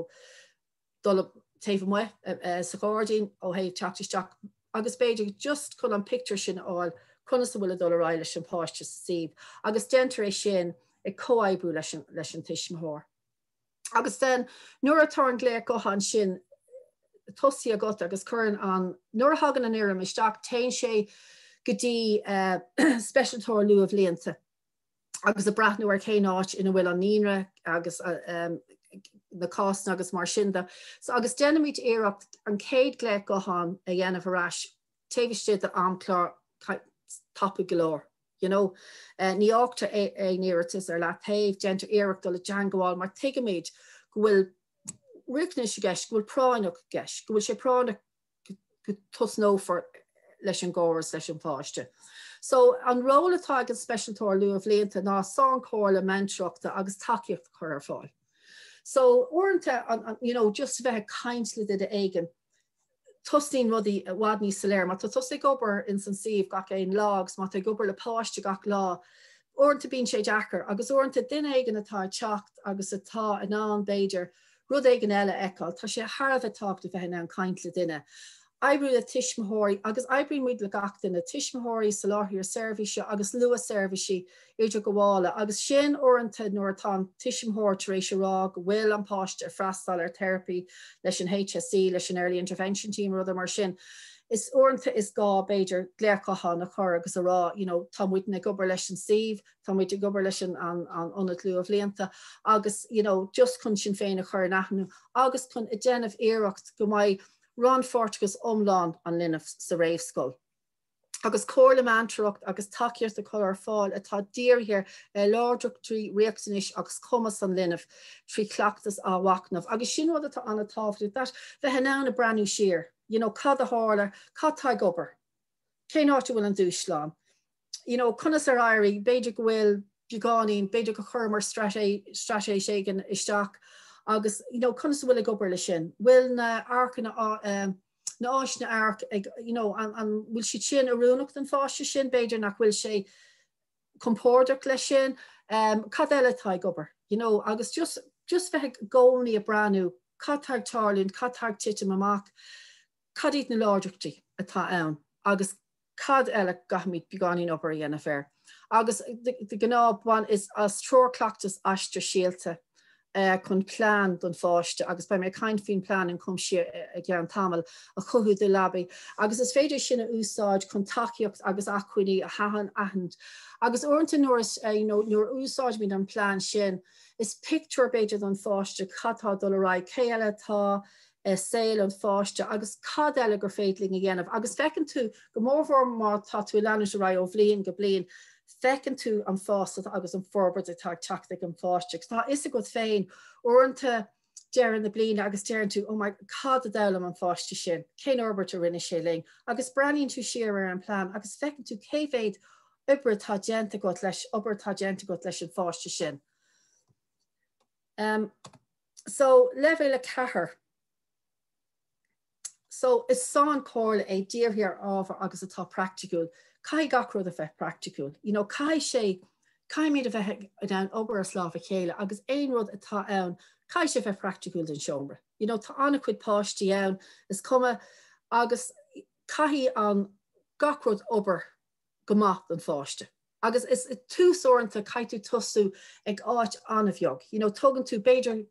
dul taobh amuigh sa ghairdín ó thaobh teacht isteach agus b'fhéidir just chun an pictiúr sin a fháil conas a bhfuil ag dul ar aghaidh leis an páiste sa suíomh. Agus déantar é sin ag comhoibriú leis an, leis an tuismitheoir. Agus then nuair atá an glaoch gutháin sin tosaithe agat agus cuireann an, nuair a thagann an fhoirm isteach téann sé go dtí uh, speisialtóir luathbhlianta agus ag breathnú ar cén áit ina bhfuil an naíonra agus uh, um, na cásanna agus mar sin de. So agus déanaimid iarracht an chéad glaoch gutháin a dhéanamh ar ais taobh istigh d'amchlár tapaidh go leor. You know, ní fhágtar aon iarratas ar leataobh, déantar iarracht dul i dteangmháil mar tuigimid go bhfuil riachtanais i gceist, go bhfuil práinneach i gceist, go bhfuil sé práinneach go tosnófar leis an gcóras leis an pháiste. So an ról atá ag an speisialtóir luathbhlianta ná sainchomhairle meantóireachta agus tacaíocht a chur ar fáil. So uaireanta, you know, just bheith ag caint le duine éigin, tosnaíonn rudaí i bhfad níos soiléire. Má tá tusa ag obair ins an suíomh gach aon lá agus má tá ag obair le páiste gach lá, uaireanta bíonn sé deacair agus uaireanta duine éigin atá ag teacht agus atá in ann b'fhéidir rud éigin eile a fheiceáil, tá sé thar a bheith tábhachtach bheith in ann caint le duine. Oibriú le tuismitheoirí, agus oibríonn muid le gach duine, tuismitheoirí, soláthraithe seirbhíse agus luath-seirbhísí idirghabhála, agus sin uaireanta nuair atá an tuismitheoir tar éis a rá go bhfuil an páiste ag freastal ar therapy leis an HSE, leis an Early Intervention Team, rudaí mar sin. Is uaireanta is gá, b'fhéidir, glaoch gutháin a chur agus a rá, you know, tá muidne ag obair leis an suíomh, tá muid ag obair leis an ionad luathbhlianta agus, you know, just chun sinn féin a chur in aithne agus chun a déanamh iarracht go mbeidh rannpháirteachas iomlán an linbh sa réamhscoil, agus comhairle meantóireacht agus tacaíocht a chur ar fáil atá dírithe ar láidreachtaí, riachtanais agus cumas an linbh trí chleachtas athmhachnaimh. Agus sin rud atá an-tábhachtach, that bheith in ann a breathnú siar, you know, cad a tharla, cad tá ag obair, cén áit a bhfuil an dúshlán, you know, conas ar éirigh, b'fhéidir go bhfuil beagáinín, b'fhéidir gur chuireamar straitéis éigin isteach agus, you know, conas a bhfuil ag obair leis sin? Bhfuil na amharcanna, na áiseanna amhairc ag, you know, an bhfuil siad sin oiriúnach don pháiste sin? B'fhéidir nach bhfuil sé compordach leis sin. Cad eile atá ag obair? You know, agus just, just bheith i gcónaí ag breathnú cad tá ag tarlúint, cad tá ag titim amach, cad iad na láidreachtaí atá ann agus cad eile gcaithfimid beagáinín obair a dhéanamh air. Agus de ghnáth bain is as treoir cleachtais Aistear Síolta chun plean don pháiste, agus beidh mé ag caint faoin plean ionchuimsithe i gceann tamaill, a chothú do leabaí. Agus is féidir sin a úsáid chun tacaíocht agus acmhainní a aithint. Agus uaireanta nuair is, you know, nuair a úsáidimid an plean sin, is pictiúr b'fhéidir don pháiste cad tá ag dul ar aghaidh, cé eile atá i saol an pháiste agus cad eile gur féidir linn a dhéanamh. Agus feiceann tú, go mórmhór má tá tú ag leanúint ar aghaidh ó bhliain go bliain, feiceann tú an fás atá agus an forbairt atá ag teacht ag an pháiste. Agus tá a fhios agat féin, uaireanta deireadh na bliana agus deireann tú, oh my, cad a d'fhoghlaim an pháiste sin? Cén fhorbairt a rinne sé linn? Agus breathnaíonn tú siar ar an plean agus feiceann tú cé mhéad oibre atá déanta agat leis, obair atá déanta agat leis an pháiste sin. Um, So, leibhéal 4. So, is sainchomhairle é dírithe ar ábhar agus atá praiticiúil. Caithfidh gach rud a bheith praiticiúil. You know, caithfidh sé, caithfimid a bheith in ann obair as lámh a chéile agus aon rud atá ann, caithfidh sé bheith praiticiúil don seomra. You know, tá an-chuid páistí ann, is cuma, agus caithfidh an gach rud obair go maith don pháiste. Agus is tús uaireanta caithfidh tú tosú ag áit an-bheag. You know, tugann tú, b'fhéidir,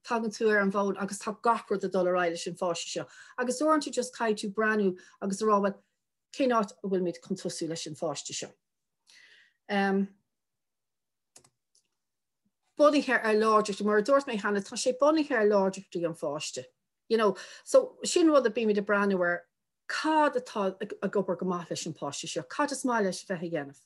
tagann tú ar an bhfón agus tá gach rud ag dul ar aghaidh leis an pháiste seo. Agus uaireanta just caithfidh tú breathnú agus a rá, well, cén áit a bhfuilimid chun tosú leis an pháiste seo. Um, bunaithe ar láidreachtaí, mar a dúirt mé cheana, tá sé bunaithe ar láidreachtaí an pháiste. You know, so sin rud a bímid ag breathnú ar Cad atá ag obair go maith leis an páiste seo? Cad is maith leis bheith a dhéanamh?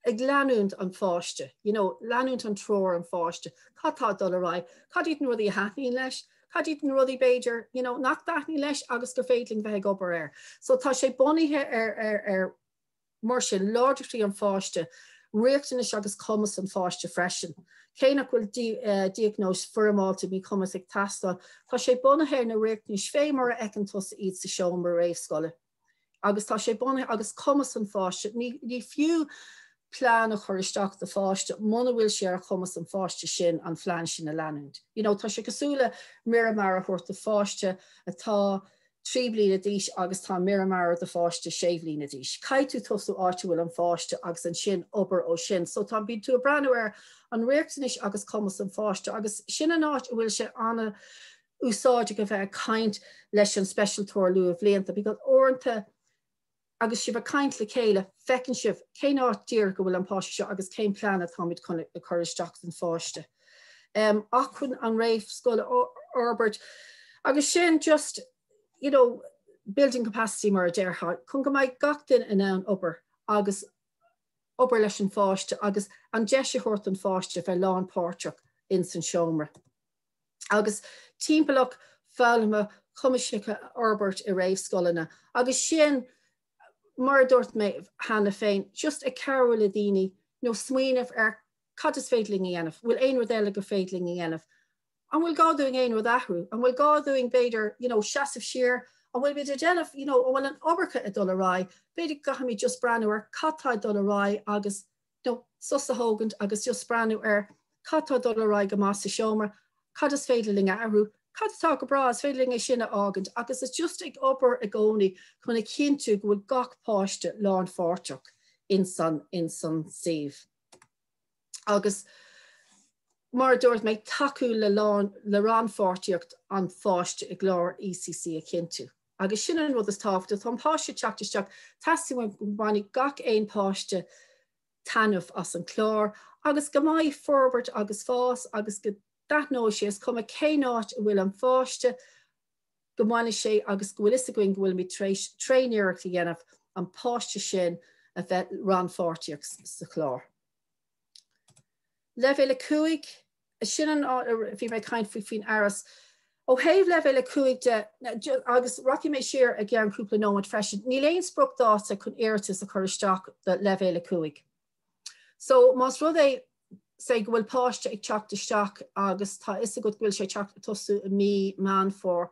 Ag leanúint an pháiste, you know, leanúint an treoir an pháiste. Cad tá ag dul ar aghaidh? Cad iad na rudaí a thaitníonn leis? Cad iad na rudaí b'fhéidir, you know, nach dtaitníonn leis agus gur féidir linn bheith ag obair air? So tá sé bunaithe ar, ar, ar Mar sin, láidreachtaí an pháiste, riachtanais agus cumas an pháiste freisin. Cé nach bhfuil diagnóis foirmeálta míchumais ag teastáil, tá sé bunaithe ar na riachtanais fé mar a fheiceann tusa iad sa seomra réamhscoile. Agus tá sé bunaithe agus cumas an pháiste, ní fiú plean a chur isteach do pháiste muna bhfuil sé ar chumas an pháiste sin an phlean sin a leanúint. You know, tá sé cosúil le mire meara a thabhairt do pháiste atá 3 bliana d'aois agus tá mire meara do pháiste 6 bhliana d'aois. Caithfidh tú tosú áit a bhfuil an pháiste agus ansin obair ó sin. So tá, bíonn tú ag breathnú ar an riachtanais agus cumas an pháiste agus sin an áit a bhfuil sé an-úsáideach a bheith ag caint leis an speisialtóir luathbhlianta because uaireanta Agus sibh ag caint le chéile, feiceann sibh cén áit díreach go bhfuil an páiste seo agus cén plean atáimid chun a chur isteach don pháiste. Acmhainn an réamhscoil a fhorbairt agus sin just, you know, building capacity mar a déarfá, chun go mbeidh gach duine in ann obair agus obair leis an pháiste agus an deis a thabhairt don pháiste bheith lánpháirteach ins an seomra. agus timpeallacht foghlama chuimsitheach a fhorbairt i réamhscoileanna agus sin, mar a dúirt mé cheana féin, just ag cabhrú le daoine nó smaoineamh ar cad is féidir linn a dhéanamh, bhfuil aon rud eile gur féidir linn a dhéanamh, an bhfuil gá dúinn aon rud a athrú, an bhfuil gá dúinn b'fhéidir you know, seasamh siar, an bhfuil muid ag déanamh, you know, an bhfuil an obair ag dul ar aghaidh, b'fhéidir go gcaithfimid just breathnú ar cad tá ag dul ar aghaidh agus nó sos a thógaint agus just breathnú ar cad tá ag dul ar aghaidh go maith sa seomra, cad is féidir linn a athrú, Cad atá go breá, is féidir linn é sin a fhágaint agus is just ag obair i gcónaí chun a chinntiú go bhfuil gach páiste lánpháirteach ins an ins an suíomh. Agus mar a dúirt mé, tacú le lán le rannpháirtíocht an pháiste i gclár ECC a chinntiú. Agus sin an rud is tábhachtaí, tá an páiste ag teacht isteach, teastaíonn uaim go mbainfidh gach aon páiste taitneamh as an chlár agus go mbeidh forbairt agus fás agus go dtaitneoidh sé, is cuma cén áit a bhfuil an pháiste, go mbainfidh sé agus go bhfuil fhios againn go bhfuilimid tar éis tréaniarracht a dhéanamh an páiste sin a bheith rannpháirteach sa chlár. Leibhéal 5, sin an áit a bhí mé ag caint faoi faoin fhearas. Ó thaobh leibhéal 5 de, agus rachaidh mé siar i gceann cúpla nóiméad freisin, níl aon spriocdháta chun iarratas a chur isteach do leibhéal 5. So más rud é say go bhfuil páiste ag teacht isteach agus tá fhios agat go bhfuil sé ag teacht ag tosú i mí Meán Fómhair,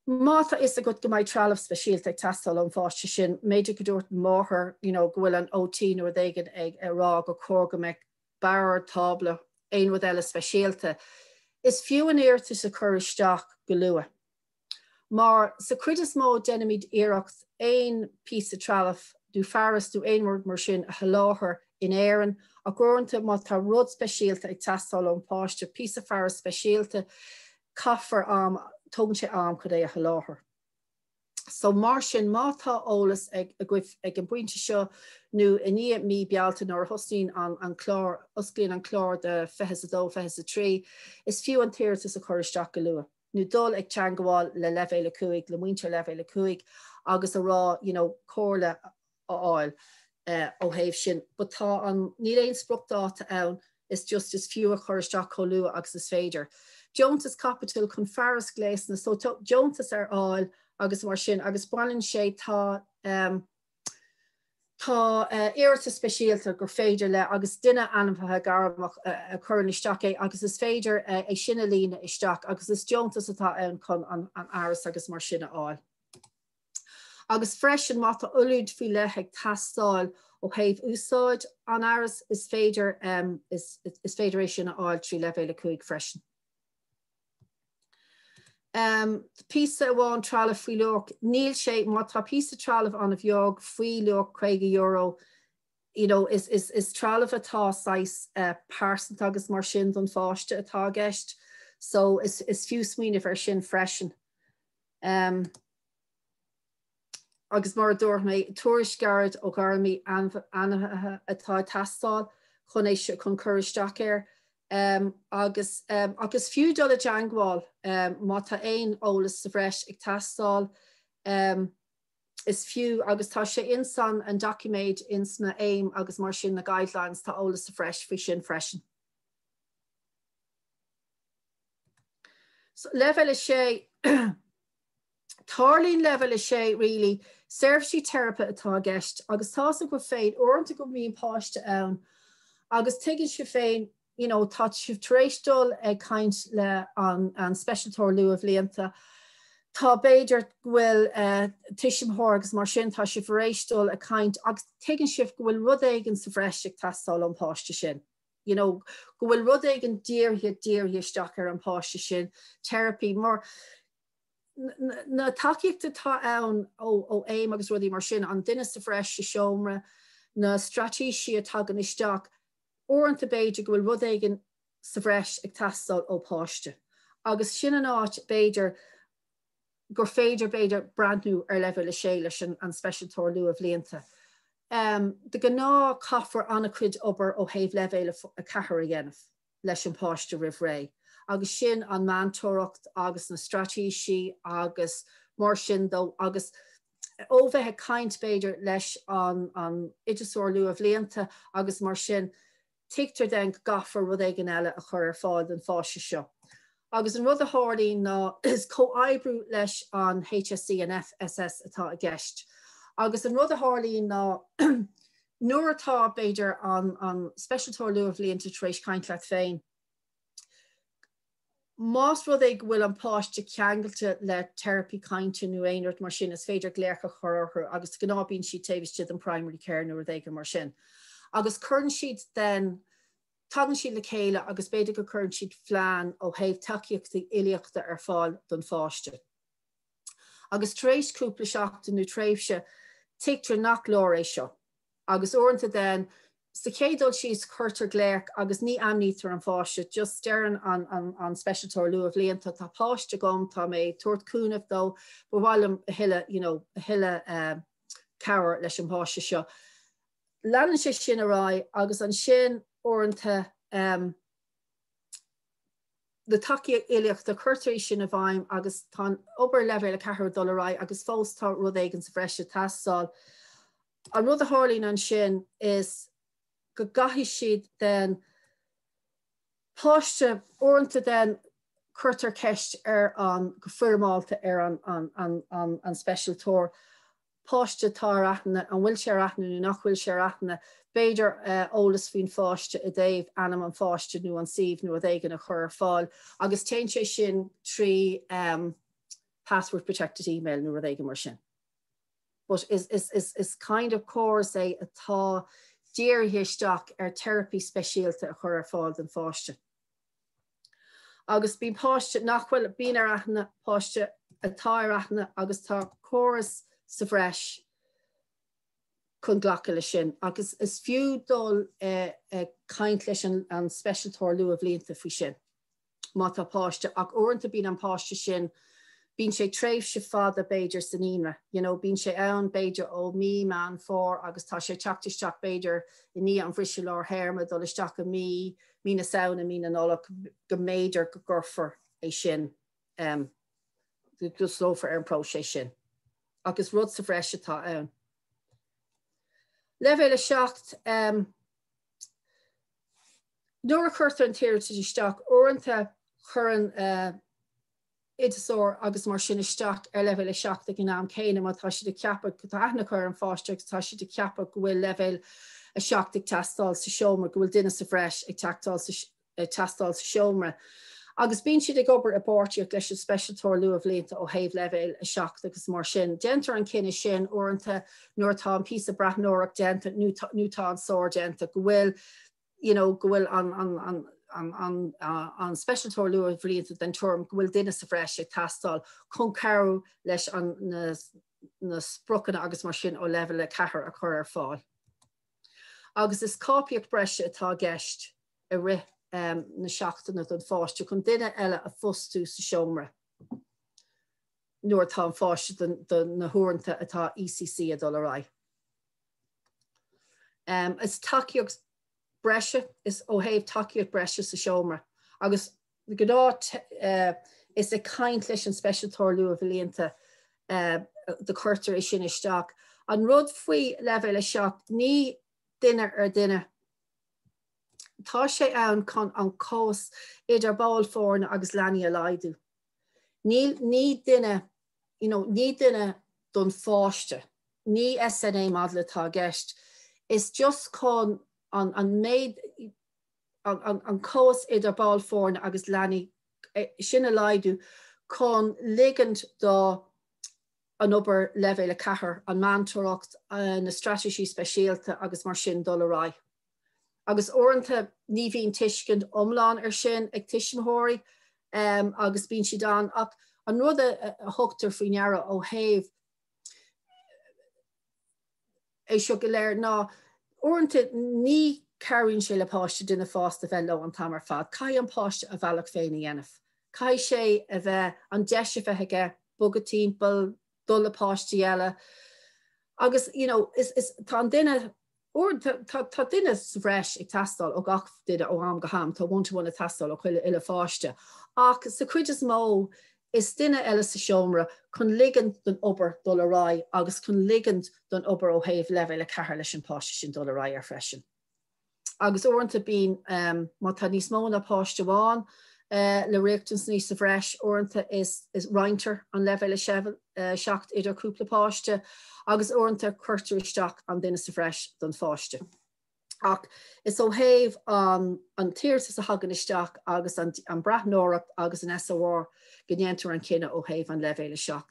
má tá fhios agat go mbeidh trealamh speisialta ag teastáil ón pháiste sin, b'fhéidir go dúirt an mháthair you know, go bhfuil an OT nó rud éigin ag rá gur chóir go mbeadh bord, tábla, aon rud eile speisialta. Is fiú an iarratas a chur isteach go luath. Mar sa chuid is mó déanaimid iarracht aon píosa trealamh nó fearas nó aon rud mar sin a sholáthar in Éirinn ach uaireanta má tá rud speisialta ag teastáil ón pháiste, píosa fearas speisialta, caithfear am, tógann sé am chun é a sholáthar. So mar sin má tá eolas ag agaibh ag an bpointe seo nó i ndiaidh mí Bealtaine nuair a thosnaíonn an an clár, osclaíonn an clár do 22, 23, is fiú an t-iarratas a chur isteach go luath nó dul ag teangmháil le leibhéal 5, le muintir leibhéal 5 agus a rá you know comhairle a fháil ó thaobh sin. But tá an, níl aon spriocdháta ann, is just is fiú a chur isteach chomh luath agus is féidir. Deontas caipitil chun fearas gléasanna, so tá deontas ar fháil agus mar sin agus baineann sé, tá um, tá uh, iarratas speisialta gur féidir le agus duine ainmnithe gairmeach uh, a chuireann isteach é agus is féidir uh, é sin a líonadh isteach agus is deontas atá ann chun an, an fhearas agus mar sin a fháil. Agus freisin má tá oiliúint faoi leith ag teastáil ó thaobh úsáid an fhearais, is féidir is is féidir é sin a fháil trí leibhéal 5 freisin. Um, píosa amháin trealamh faoi luach, níl sé, má tá píosa trealamh an-bheag faoi luach €50, you know, is, is, is trealamh atá saghas uh, pearsanta agus mar sin don pháiste atá i gceist, so is, is fiú smaoineamh ar sin freisin. Um, agus mar a dúirt mé, tuairisc gairid ó ghairmí ainmnithe atá ag teastáil chun é chun cur isteach air. Um, agus, um, agus fiú dul i dteangmháil um, má tá aon eolas sa bhreis ag teastáil, um, is fiú agus tá sé insan an doiciméad ins na AIM agus mar sin na guidelines tá eolas sa bhreis faoi sin freisin. So, leibhéal 6 Tarlaíonn leibhéal 6 really, seirbhísí teiripe atá i gceist agus tá's agaibh féin uaireanta go mbíonn páiste ann agus tuigeann sibh féin you know, tá sibh tar éis dul ag caint le an, an speisialtóir luathbhlianta, tá b'fhéidir go bhfuil uh, tuismitheoir agus mar sin tá sibh tar éis dul ag caint agus tuigeann sibh go bhfuil rud éigin sa bhreis ag teastáil ón páiste sin. You know, go bhfuil rud éigin dírithe dírithe isteach ar an páiste sin, teiripí, mar na tacaíochta atá ann ó AIM agus rudaí mar sin, an duine sa bhreis sa seomra, na straitéisí a tagann isteach, uaireanta b'fhéidir go bhfuil rud éigin sa bhreis ag teastáil ó páiste. Agus sin an áit b'fhéidir gur féidir b'fhéidir breathnú ar leibhéal 6 leis an speisialtóir luathbhlianta. De ghnáth caithfear an-chuid obair ó thaobh leibhéal 4 a dhéanamh leis an páiste roimh ré agus sin an meantóireacht agus na straitéisí agus mar sin dó agus ó bheith ag caint b'fhéidir leis an oideachasóir luathbhlianta agus mar sin tuigtear then go gcaithfear rud éigin eile a chur ar fáil don pháiste seo. Agus an rud a tharlaíonn ná is comhoibriú leis an HSE an FSS atá i gceist. Agus an rud a tharlaíonn ná nuair atá b'fhéidir an, an speisialtóir luathbhlianta tar éis caint leat féin, Más rud é go bhfuil an páiste ceangailte le teiripí cainte nó aon rud mar sin, is féidir glaoch a chur orthu agus de ghnáth bíonn siad taobh istigh den primary care nó rud éigin mar sin. Agus cuireann siad then. Tagann siad le chéile agus b'fhéidir go cuireann siad phlean ó thaobh tacaíochtaí uilíochta ar fáil don pháiste. Agus tar éis cúpla seachtain nó tréimhse, tuigtear nach leor é seo. Agus uaireanta then, sa chéad dul síos cuirtear glaoch agus ní ainmnítear an pháiste, just deireann an, an, an speisialtóir luathbhlianta, tá páiste agam, tá mé ag tabhairt cúnamh dó, ba mhaith liom a thuilleadh, you know, a thuilleadh uh, cabhair leis an bpáiste seo. Leanann sé sin ar aghaidh agus ansin uaireanta um, na tacaíocht uilíochta cuirtear í sin i bhfeidhm agus tá an obair leibhéal 4 ag dul ar aghaidh agus fós tá rud éigin sa bhreis ag teastáil. An rud a tharlaíonn ansin is go gcaithfidh siad den páiste uaireanta then cuirtear ceist ar an go foirmeálta ar an, an, an, an, an speisialtóir páiste atá ar aithne, an bhfuil sé ar aithne nó nach bhfuil sé ar aithne, b'fhéidir eolas faoin pháiste i dtaobh ainm an pháiste nó an suíomh nó rud éigin a chur ar fáil agus téann sé sin trí um, password protected email nó rud éigin mar sin. But is, is, is, is kind of córas é atá dírithe isteach ar teiripí speisialta a chur ar fáil don pháiste. Agus bíonn páiste nach bhfuil bíonn ar aithne páiste atá ar aithne agus tá córas sa bhreis chun glacadh leis sin agus is fiú dul ag caint leis an, an speisialtóir luathbhlianta faoi sin. má tá páiste, ach uaireanta bíonn an páiste sin, bíonn sé tréimhse fada b'fhéidir sa naíonra, you know, bíonn sé ann b'fhéidir ó mí Meán Fómhair agus tá sé ag teacht isteach b'fhéidir i ndiaidh an bhriseadh lár théarma, dul isteach i mí, mí na Samhna, mí na Nollag, go mb'fhéidir go gcuirfear é sin, um, go dtosófar ar an bpróiseas sin. Ach is rud sa bhreis atá ann. Leibhéal 7, um, Nuair a chuirtear an t-iarratas isteach, uaireanta cuireann oideachasóir agus mar sin isteach ar leibhéal 7 ag an am céanna má tá siad ag ceapadh, tá aithne acu ar an pháiste agus tá siad ag ceapadh go bhfuil leibhéal 7 ag teastáil sa seomra, go bhfuil duine sa bhreis ag teastáil sa seomra. Agus bíonn siad ag obair i bpáirtíocht leis an speisialtóir luathbhlianta ó thaobh leibhéal 7 agus mar sin. Déantar an cinneadh sin uaireanta nuair atá an píosa breathnóireacht déanta nó tá an SOAR déanta go bhfuil you know, go bhfuil an, an, an, an, an, an speisialtóir luathbhlianta den tuairim go bhfuil duine sa bhreis ag teastáil chun cabhrú leis an, na, na spriocanna agus mar sin ó leibhéal 4 a chur ar fáil. Agus is cáipíocht breise atá i gceist i rith um, na seachtaine don pháiste chun duine eile a phostú sa seomra nuair atá an pháiste do na huaireanta atá ECC ag dul ar aghaidh. Um, is tacaíocht breise is ó thaobh tacaíocht breise sa seomra agus gnáth uh, is ag caint leis an speisialtóir luathbhlianta uh, do cuirtear é sin isteach. An rud faoi leibhéal 7 ní duine ar duine Tá sé ann chun an comhas idir ball foirne agus leanaí a laghdú. Níl ní duine you know, ní duine don pháiste, ní SNA model atá i gceist. Is just chun an, an méid an, an, an comhas idir ball foirne agus leanaí sin a laghdú chun ligint do an obair leibhéal 4, an meantóireacht, na straitéisí speisialta agus mar sin dul ar aghaidh. Agus uaireanta ní bhíonn tuiscint iomlán ar sin ag tuismitheoirí agus bíonn siad ann ach an rud a thugtar faoi ndeara ó thaobh é seo go léir ná uaireanta ní cabhraíonn sé le páiste duine fásta bheith leo an t-am ar fad. Caithfidh an páiste a bhealach féin a dhéanamh. Caithfidh sé a bheith, an deis a bheith aige bogadh timpeall, dul le páistí eile agus you know, is, is, tá an duine Uaireanta tá duine sa bhreis ag teastáil ó gach duine ó am go ham, tá one to one ag teastáil ó chuile uile pháiste, ach sa chuid is mó is duine eile sa seomra chun ligint don obair dul ar aghaidh agus chun ligint don obair ó thaobh leibhéal 4 leis an páiste sin dul ar aghaidh air freisin. Agus uaireanta bíonn, má tá níos mó ná páiste amháin le riachtanaisí sa bhreis, uaireanta is roinntear an leibhéal 7 idir cúpla páiste agus uaireanta cuirtear isteach an duine sa bhreis don pháiste. Ach is ó thaobh an an t-iarratas a thagann isteach agus an an breathnóireacht agus an SOR go ndéantar an cinneadh ó thaobh an leibhéal 7.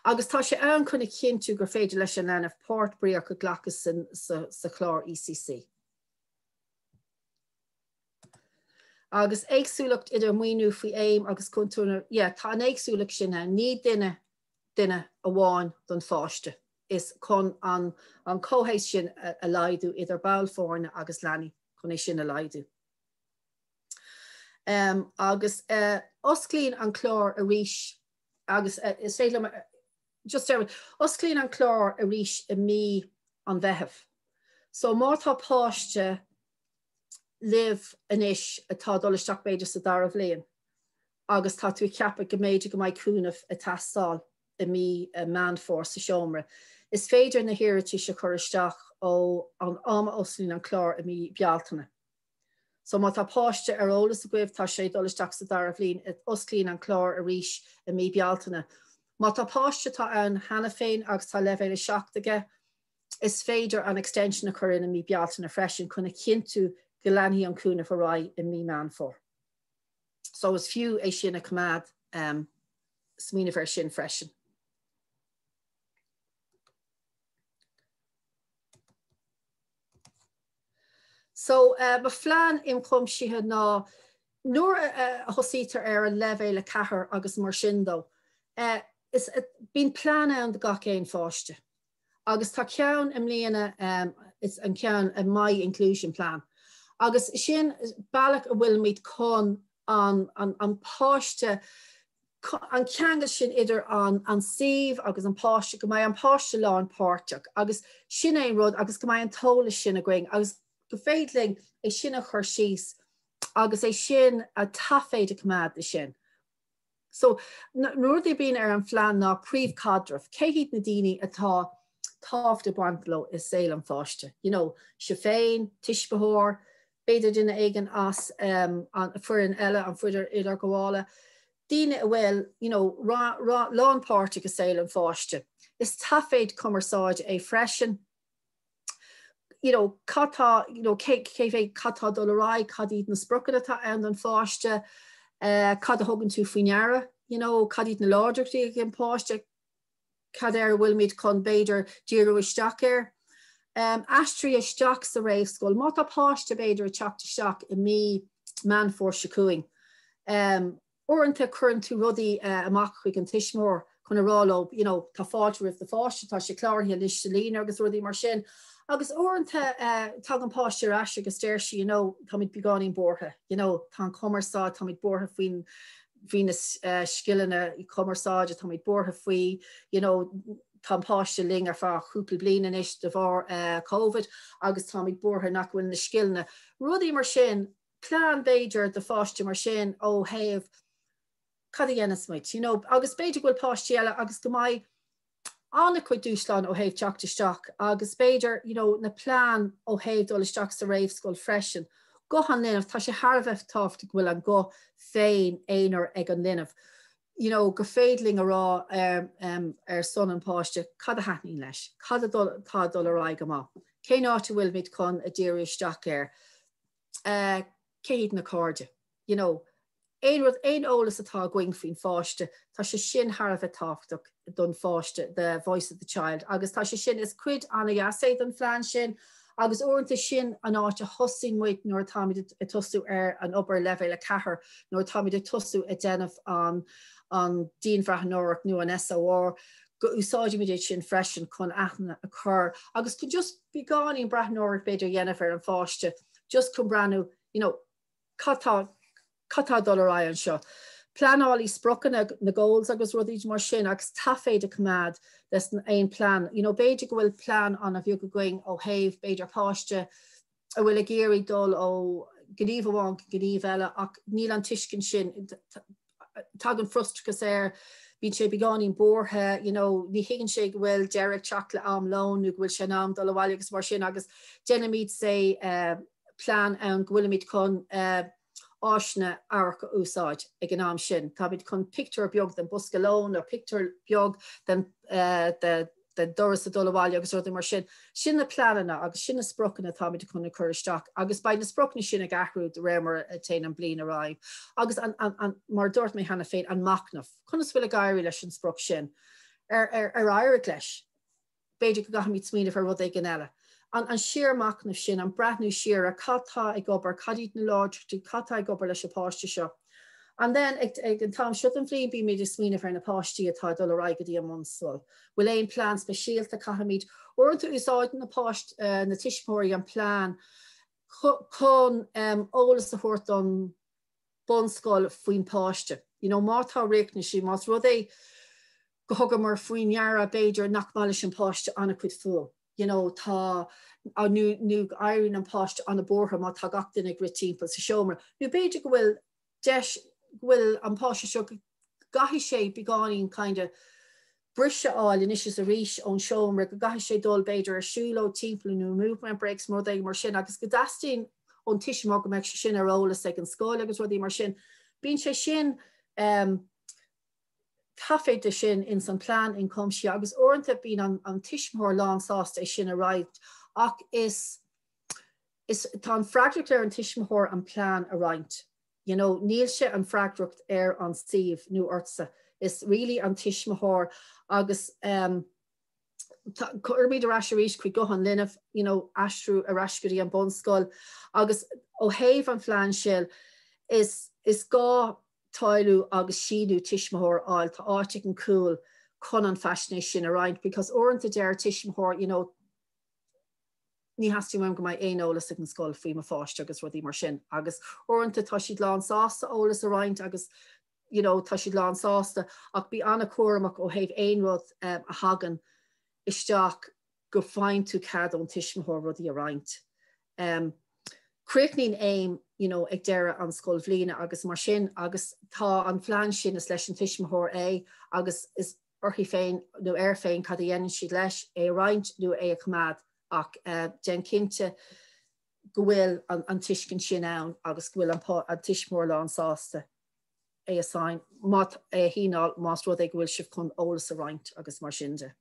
Agus tá sé ann chun a chinntiú gur féidir leis an leanbh páirt bríoch a ghlacadh sa chlár ECC. Agus éagsúlacht idir maoiniú faoi AIM agus cúntóir, yeah, tá an éagsúlacht sin ann, ní duine duine amháin don pháiste. Is chun an an comhthéacs sin a laghdú idir ball foirne agus leanaí, chun é sin a laghdú. Um, agus uh, osclaíonn an clár arís agus uh, is féidir liom just deir osclaíonn an clár arís i mí an Mheithimh. So má tá páiste libh anois atá ag dul isteach b'fhéidir sa dara bhliain agus tá tú ag ceapadh go mb'fhéidir go mbeidh cúnamh ag teastáil i mí Meán Fómhair sa seomra, is féidir na hiarratais a chur isteach ó an am a osclaíonn an clár i mí Bealtaine. So má tá páiste ar eolas agaibh, tá sé ag dul isteach sa dara bhliain, osclaíonn an clár arís i mí Bealtaine. Má tá páiste atá ann cheana féin agus tá leibhéal 7 aige, Is féidir an extension a chur in i mí Bealtaine freisin chun a chinntiú go leanfaidh an cúnamh ar aghaidh i mí Meán Fómhair. So is fiú é sin a choimeád, um, smaoineamh air sin freisin. So uh, mo phlean ionchuimsithe ná nuair a thosaítear ar an leibhéal 4 agus mar sin dó, uh, is, uh, bíonn plean ann do gach aon pháiste. Agus tá ceann i mbliana, is an ceann My Inclusion Plan. Agus sin bealach a bhfuilimid chun an an páiste, an ceangal sin idir an an suíomh agus an páiste, go mbeidh an páiste lánpháirteach agus sin é an rud agus go mbeidh an t-eolas sin againn agus go féidir linn é sin a chur síos agus é sin a taiféad a choimeád de sin. So, na rudaí a bhíonn ar an phlean ná príomhchaidreamh, cé hiad na daoine atá tábhacht ag baint leo i saol an pháiste? You know, sibh féin, tuismitheoir, b'fhéidir duine éigin as um, an foireann eile, an foireann idirghabhála, daoine a bhfuil, you know, lánpháirteach i saol an pháiste. Is taiféad cumarsáide é freisin. you know, cad tá, you know, cé, cé mhéad, cad tá ag dul ar aghaidh, cad iad na spriocanna atá ann don pháiste, eh, cad a thugann tú faoi ndeara, you know, cad iad na láidreachtaí ag an páiste, cad air a bhfuilimid chun b'fhéidir díriú isteach air. Um, aistriú isteach sa réamhscoil, má tá páiste b'fhéidir ag teacht isteach i mí Meán Fómhair seo chugainn, um, Uaireanta cuireann tú rudaí amach chuig an tuismitheoir chun a rá leo, you know, tá fáilte roimh do pháiste, tá sé cláraithe anois sa líonra agus rudaí mar sin. Agus uaireanta tagann páiste ar ais agus deir sí, you know, táimid beagáinín buartha, you know, tá an chumarsáid, táimid buartha faoin faoi na scileanna cumarsáide, táimid buartha faoi, you know, tá an páiste linn ar feadh cúpla bliain anois de bharr Covid agus táimid buartha nach bhfuil na scileanna, rudaí mar sin. plean b'fhéidir do pháiste mar sin ó thaobh cad a dhéanfas muid, you know, agus b'fhéidir go bhfuil páistí eile agus go mbeidh an-chuid dúshlán ó thaobh teacht isteach agus b'fhéidir, you know, na plean ó thaobh dul isteach sa réamhscoil freisin. Guth an linbh, tá sé thar a bheith tábhachtach go bhfuil an guth féin aonair ag an linbh. You know, gur féidir linn a rá ar, um, ar son an pháiste cad a thaitníonn leis, cad atá ag dul ar aghaidh go maith, cén áit a bhfuilimid chun a díriú isteach air. cé hiad na cairde? You know, aon rud, aon eolas atá againn faoin pháiste, tá sé sin thar a bheith tábhachtach don pháiste, the voice of the child, agus tá sé sin, is cuid an-dheas é don phlean sin agus uaireanta sin an áit a thosaíonn muid nuair atáimid ag tosú ar an obair leibhéal 4, nuair atáimid ag tosú ag déanamh an an dianbhreathnóireacht nó an SOR, go úsáidimid é sin freisin chun aithne a chur agus chun just beagáinín breathnóireacht b'fhéidir a dhéanamh ar an pháiste just chun breathnú you know, cad tá cad tá ag dul ar aghaidh anseo. Pleanálaí spriocanna na goals agus rudaí mar sin agus taiféad a choimeád des aon plean. You know, b'fhéidir go bhfuil plean an-bheag againn ó thaobh b'fhéidir páiste a bhfuil ag iarraidh dul ó ghníomh amháin go gníomh eile ach níl an tuiscint sin, tagann frustrachas air, bíonn sé beagáinín buartha, you know, ní thuigeann sé go bhfuil deireadh ag teacht le am lóin nó go bhfuil sé in am dul abhaile agus mar sin agus déanaimid say plean ann go bhfuilimid chun áiseanna amhairc a úsáid ag an am sin. Táimid chun pictiúr beag den bosca lóin nó pictiúr beag den den doras ag dul abhaile agus rudaí mar sin. Sin na pleananna agus sin na spriocanna atáimid chun a chur isteach agus beidh na spriocanna sin ag athrú de réir mar a théann an bliain ar aghaidh. Agus an, an, an, mar a dúirt mé cheana féin, an machnamh. Conas bhfuil ag éirí leis an sprioc sin? Ar, ar, ar éirigh leis? B'fhéidir go gcaithfimid smaoineamh ar rud éigin eile. an siarmhachnamh sin, an breathnú siar ar cad tá ag obair, cad iad na láidreachtaí, cad tá ag obair leis an pháiste seo. And then ag an t-am seo den bhliain bímid ag smaoineamh ar na páistí atá ag dul ar aghaidh go dtí an mbunscoil. Bhfuil aon plean speisialta caithfimid uaireanta úsáideann na páist na tuismitheoirí an plean chun eolas a thabhairt don bunscoil faoin páiste. You know, má tá riachtanaisí, más rud é go thugamar faoi ndeara b'fhéidir nach maith leis an páiste an-chuid fuaim. You know, tá nó nó go éiríonn an páiste an-bhuartha má tá gach duine ag rith timpeall sa seomra. Nó b'fhéidir go bhfuil deis go bhfuil an páiste seo go gcaithfidh sé beagáinín kind of briseadh a fháil anois is arís ón seomra, go gcaithfidh sé dul b'fhéidir ar siúlóid timpeall nó movement breaks nó rud éigin mar sin agus go dteastaíonn ón tuismitheoir go mbeadh sé sin ar eolas ag an scoil agus rudaí mar sin. Bíonn sé sin um, taifeadta sin ins an plean ionchuimsithe agus uaireanta bíonn an, an tuismitheoir lán sásta é sin a roinnt ach is is tá an freagracht ar an tuismitheoir an plean a roinnt. You know, níl sé an freagracht ar an suíomh nó ortsa. Is really an tuismitheoir agus um, cuirimid ar ais arís chuig guth an linbh, you know, aistriú ar ais go dtí an bunscoil agus ó thaobh an phlean sin is, is gá toiliú agus síniú tuismitheoir a fháil, tá áit ag an gcúl chun an faisnéis sin a roinnt because uaireanta deir tuismitheoir, you know, ní theastaíonn uaim go mbeidh aon eolas ag an scoil faoi mo pháiste agus rudaí mar sin agus uaireanta tá siad lán sásta eolas a roinnt agus you know, tá siad lán sásta ach bí an-chúramach ó thaobh aon rud um, a thagann isteach go bhfaigheann tú cead ón tuismitheoir rudaí a roinnt. Um, críochnaíonn AIM you know, ag deireadh an scoilbhliana agus mar sin agus tá an phlean sin is leis an tuismitheoir é agus is orthu féin nó air féin cad a dhéanann siad leis, é a roinnt nó é a choimeád ach déan cinnte go bhfuil an tuiscint sin ann agus go bhfuil an tuismitheoir lán sásta é a sign, é a shíneáil más rud é go bhfuil sibh chun eolas a roinnt agus mar sin de.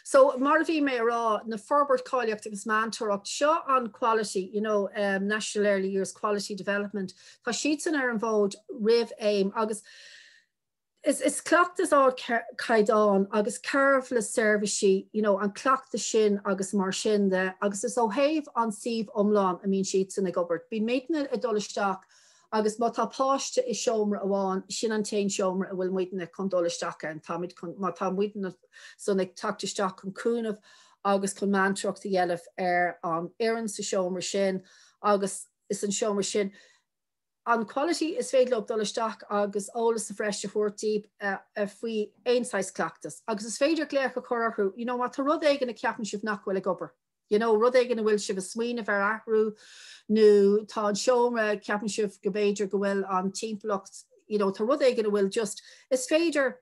So mar a bhí mé a rá, na forbairt cáilíocht agus meantóireacht, seo an quality, you know, um, National Early Years Quality Development, tá siadsan ar an bhfód roimh AIM agus Is is cleachtas ardchaighdeán agus cearbh le seirbhísí, you know, an cleachtas sin agus mar sin de agus is ó thaobh an suíomh iomlán a mbíonn siadsan ag obair. Bíonn muidne ag dul isteach agus má tá páiste i seomra amháin, sin an t-aon seomra a bhfuil muidne chun dul isteach ann. Táimid chun, má tá muidne san ag teacht isteach chun cúnamh agus chun meantóireacht a dhéanamh ar an fhoireann sa seomra sin agus is an seomra sin, An quality, is féidir leo dul isteach agus eolas sa bhreis a thabhairt daoibh faoi aon saghas cleachtas. Agus is féidir glaoch a chur orthu, you know, má tá rud éigin a ceapann sibh nach bhfuil ag obair, you know, rud éigin a bhfuil sibh ag smaoineamh ar athrú nó tá an seomra, ceapann sibh go b'fhéidir go bhfuil an timpeallacht, you know, tá rud éigin a bhfuil just, is féidir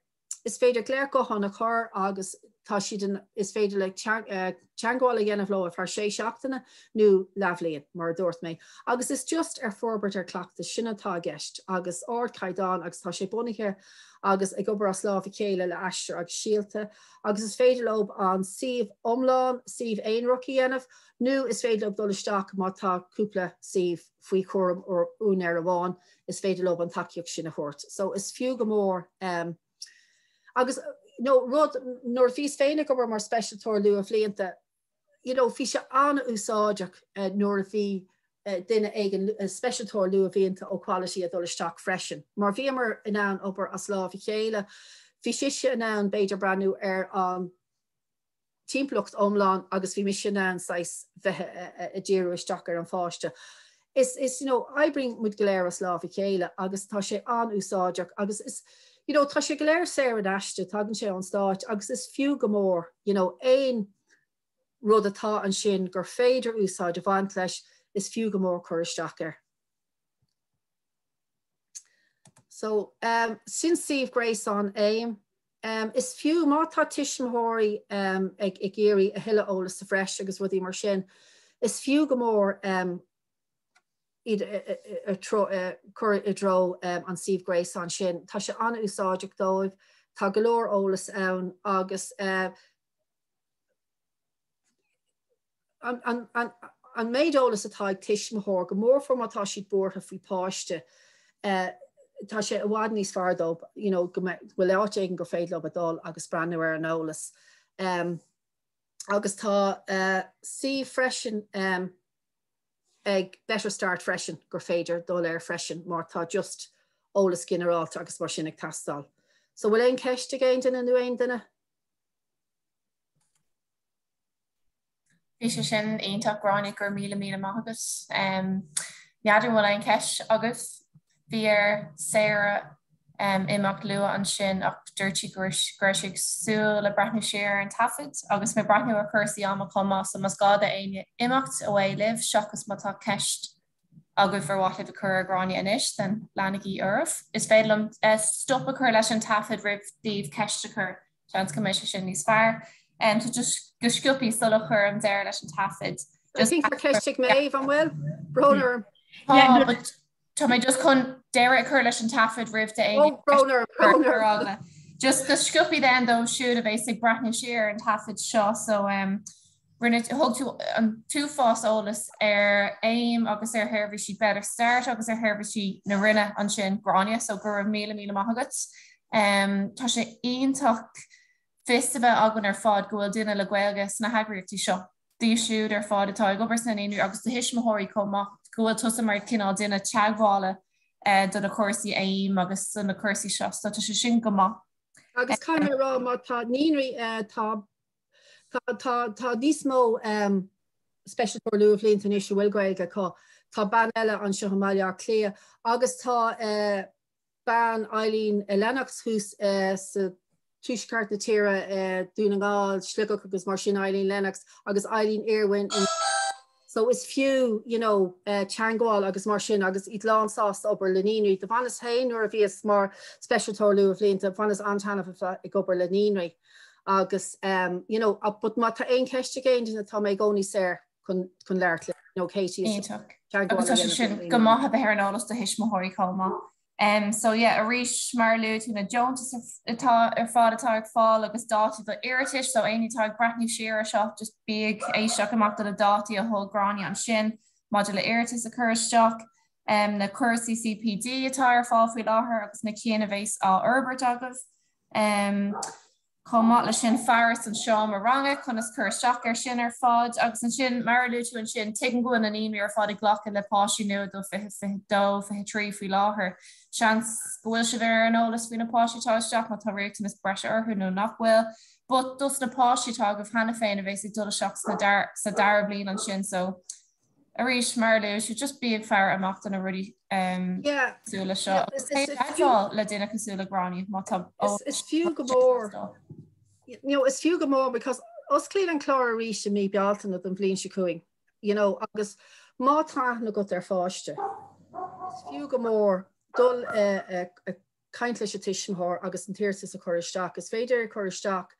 Is féidir glaoch gutháin a chur agus tá siad in, is féidir le teagmháil a dhéanamh leo ar feadh sé seachtaine nó leathbhliain, mar a dúirt mé. Agus is just ar forbairt ar chleachtas, sin atá i gceist, agus ardchaighdeán agus tá sé bunaithe agus ag obair as lámh a chéile le Aistear agus Síolta agus is féidir leo an suíomh iomlán, suíomh aonarach a dhéanamh nó is féidir leo dul isteach má tá cúpla suíomh faoi chúram úinéir amháin. is féidir leo an tacaíocht sin a thabhairt. So is fiú go mór um, agus no, rud nuair a bhíos féin ag obair mar speisialtóir luathbhlianta, you know, bhí sé an-úsáideach uh, nuair a bhí uh, duine éigin uh, speisialtóir luathbhlianta ó Quality ag dul isteach freisin. Mar bhíomar in ann obair as lámh a chéile, bhí sise in ann b'fhéidir breathnú ar an timpeallacht iomlán agus bhí mise in ann saghas bheith ag díriú isteach ar an pháiste. Is, is, you know, oibríonn muid go léir as lámh a chéile agus tá sé an-úsáideach agus is, you know, tá sé go léir saor in aisce, tagann sé ón stáit agus is fiú go mór, you know, aon rud atá ansin gur féidir úsáid a bhaint leis, is fiú go mór cur isteach air. So, um, sin suíomh gréasáin AIM. Um, is fiú má tá tuismitheoirí um, ag, ag iarraidh a thuilleadh eolas sa bhreis agus rudaí mar sin, is fiú go mór um, iad a, a, a, cur i dtreo um, an suíomh gréasáin sin. Tá sé an-úsáideach dóibh, tá go leor eolas ann agus uh, an méid eolas atá ag tuismitheoir, go mór mhór má tá siad buartha faoi páiste, tá sé i bhfad níos fearr dóibh, you know, go bhfuil áit éigin gur féidir leo a dul agus breathnú ar an eolas. Agus tá suíomh freisin ag Better Start freisin gur féidir dul air freisin má tá just eolas ginearálta agus mar sin ag teastáil. So bhfuil aon cheist ag aon duine nó aon duine? Bhí sé sin iontach Gráinne, go raibh míle míle maith agat. N'fheadar an bhfuil aon cheist agaibh? Bhí ar Sarah imeacht luath ansin ach dúirt sí go raibh sí ag súil le breathnú siar ar an taifead agus mé ag breathnú ar chúrsaí ama chomh maith so más gá d'éinne imeacht away libh seachas má tá ceist agaibh ar mhaith libh a chur ar Ghráinne anois then leanaigí oraibh. Is féidir liom stop a chur leis an taifead roimh daoibh ceist a chur. Seans go mbeidh sé sin níos fearr. So just go sciobtha sula chuirim deireadh leis an taifead. I think tá ceist ag Maeve an bhfuil? Brón orm. Tá mé just chun deireadh a chur leis an taifead roimh d'éinne. Oh, brón orm, brón orm. Just go sciobtha then dóibh siúd a bheas ag breathnú siar ar an taifead seo so um, rinne thug tú an t-uafás eolas ar AIM agus ar sheirbhísí Better Start agus ar sheirbhísí na Roinne ansin Gráinne so go raibh míle míle maith agat. Um, tá sé iontach fios a bheith againn ar fad go bhfuil duine le Gaeilge sna heagraíochtaí seo. Daoibh siúd ar fad atá ag obair sna naíonraí agus do thuismitheoirí chomh maith, go bhfuil tusa mar cineál duine teagmhála do na cúrsaí AIM agus do na cúrsaí seo, so tá sé sin go maith. Agus caithfidh mé a rá má tá naíonraí tá tá tá níos mó speisialtóir luathbhlianta anois a bhfuil Gaeilge acu. Tá bean eile anseo i mBaile Átha Cliath agus tá bean Eileen Lennox thuas sa tuaisceart na tíre, Dún na nGall, Sligeach agus mar sin, Eileen Lennox agus Eileen Irwin in So is fiú you know teangmháil agus mar sin agus iad lán sásta obair le naíonraí. Do bhaineas féin nuair a bhíos mar speisialtóir luathbhlianta, bhaineas an-taitneamh ag obair le naíonraí agus um, you know, but má tá aon cheist ag aon duine tá mé i gcónaí saor chun chun labhairt le you know, Katie. Iontach. Agus tá sé sin go maith a bheith ar an eolas do thuismitheoirí chomh maith. Um, so yeah, arís mar a luaigh tú na deontais atá ar fad atá ar fáil agus dátaí do iarratais, so éinne atá ag breathnú siar ar seo, just bí ag éisteacht amach do na dátaí a thug Gráinne ansin maidir le iarratais a chur isteach, um, na cúrsaí CPD atá ar fáil faoi láthair agus na cinn a bheas á fhorbairt agaibh. Um, Chomh maith leis sin, fearas an seomra ranga, conas cur isteach air sin ar fad. Agus ansin, mar a luaigh tú ansin, tuigim go bhfuil na naíonraí ar fad ag glacadh le páistí nua do 2022, 23 faoi láthair. Seans go bhfuil sibh ar an eolas faoi na páistí atá isteach, má tá riachtanas breise orthu nó nach bhfuil. But dos na páistí atá agaibh cheana féin a bheas ag dul isteach sa dara bliain ansin, so Arís, mar a luaigh tú, just bí ag faire amach do na rudaí cosúil le seo. Teagmháil le duine cosúil le Gráinne má tá Is fiú go mór you know, is fiú go mór because osclaíonn an clár arís i mí Bealtaine don bhliain seo chugainn, you know, agus má tá aithne agat ar pháiste, is fiú go mór dul ag caint leis an tuismitheoir agus an t-iarratas a chur isteach. Is féidir é a chur isteach,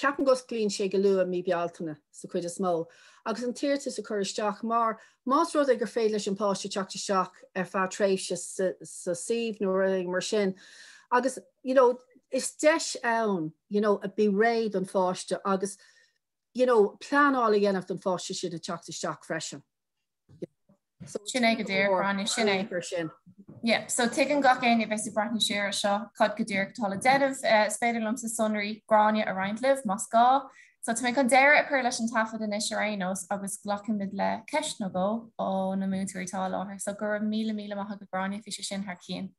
ceapaim go osclaíonn sé go luath mí Bealtaine sa chuid is mó, agus an t-iarratas a chur isteach mar más rud é gur féidir leis an páiste teacht isteach ar feadh tréimhse sa suíomh nó rud éigin mar sin agus you know is deis ann you know a bí réidh don pháiste agus you know pleanáil a dhéanamh don pháiste sin a teacht isteach freisin. Sin é go díreach, Gráinne, sin é. Sin. Yeah, so tuigeann gach éinne a bheas ag breathnú siar ar seo cad go díreach atá le déanamh. Is féidir liomsa sonraí Gráinne a roinnt libh más gá. So tá mé chun deireadh a chur leis an taifead anois ar aon nós agus glacfaimid le ceist nó dhó ó na múinteoirí atá i láthair. So go raibh míle míle maith agat Gráinne, bhí sé sin thar cionn.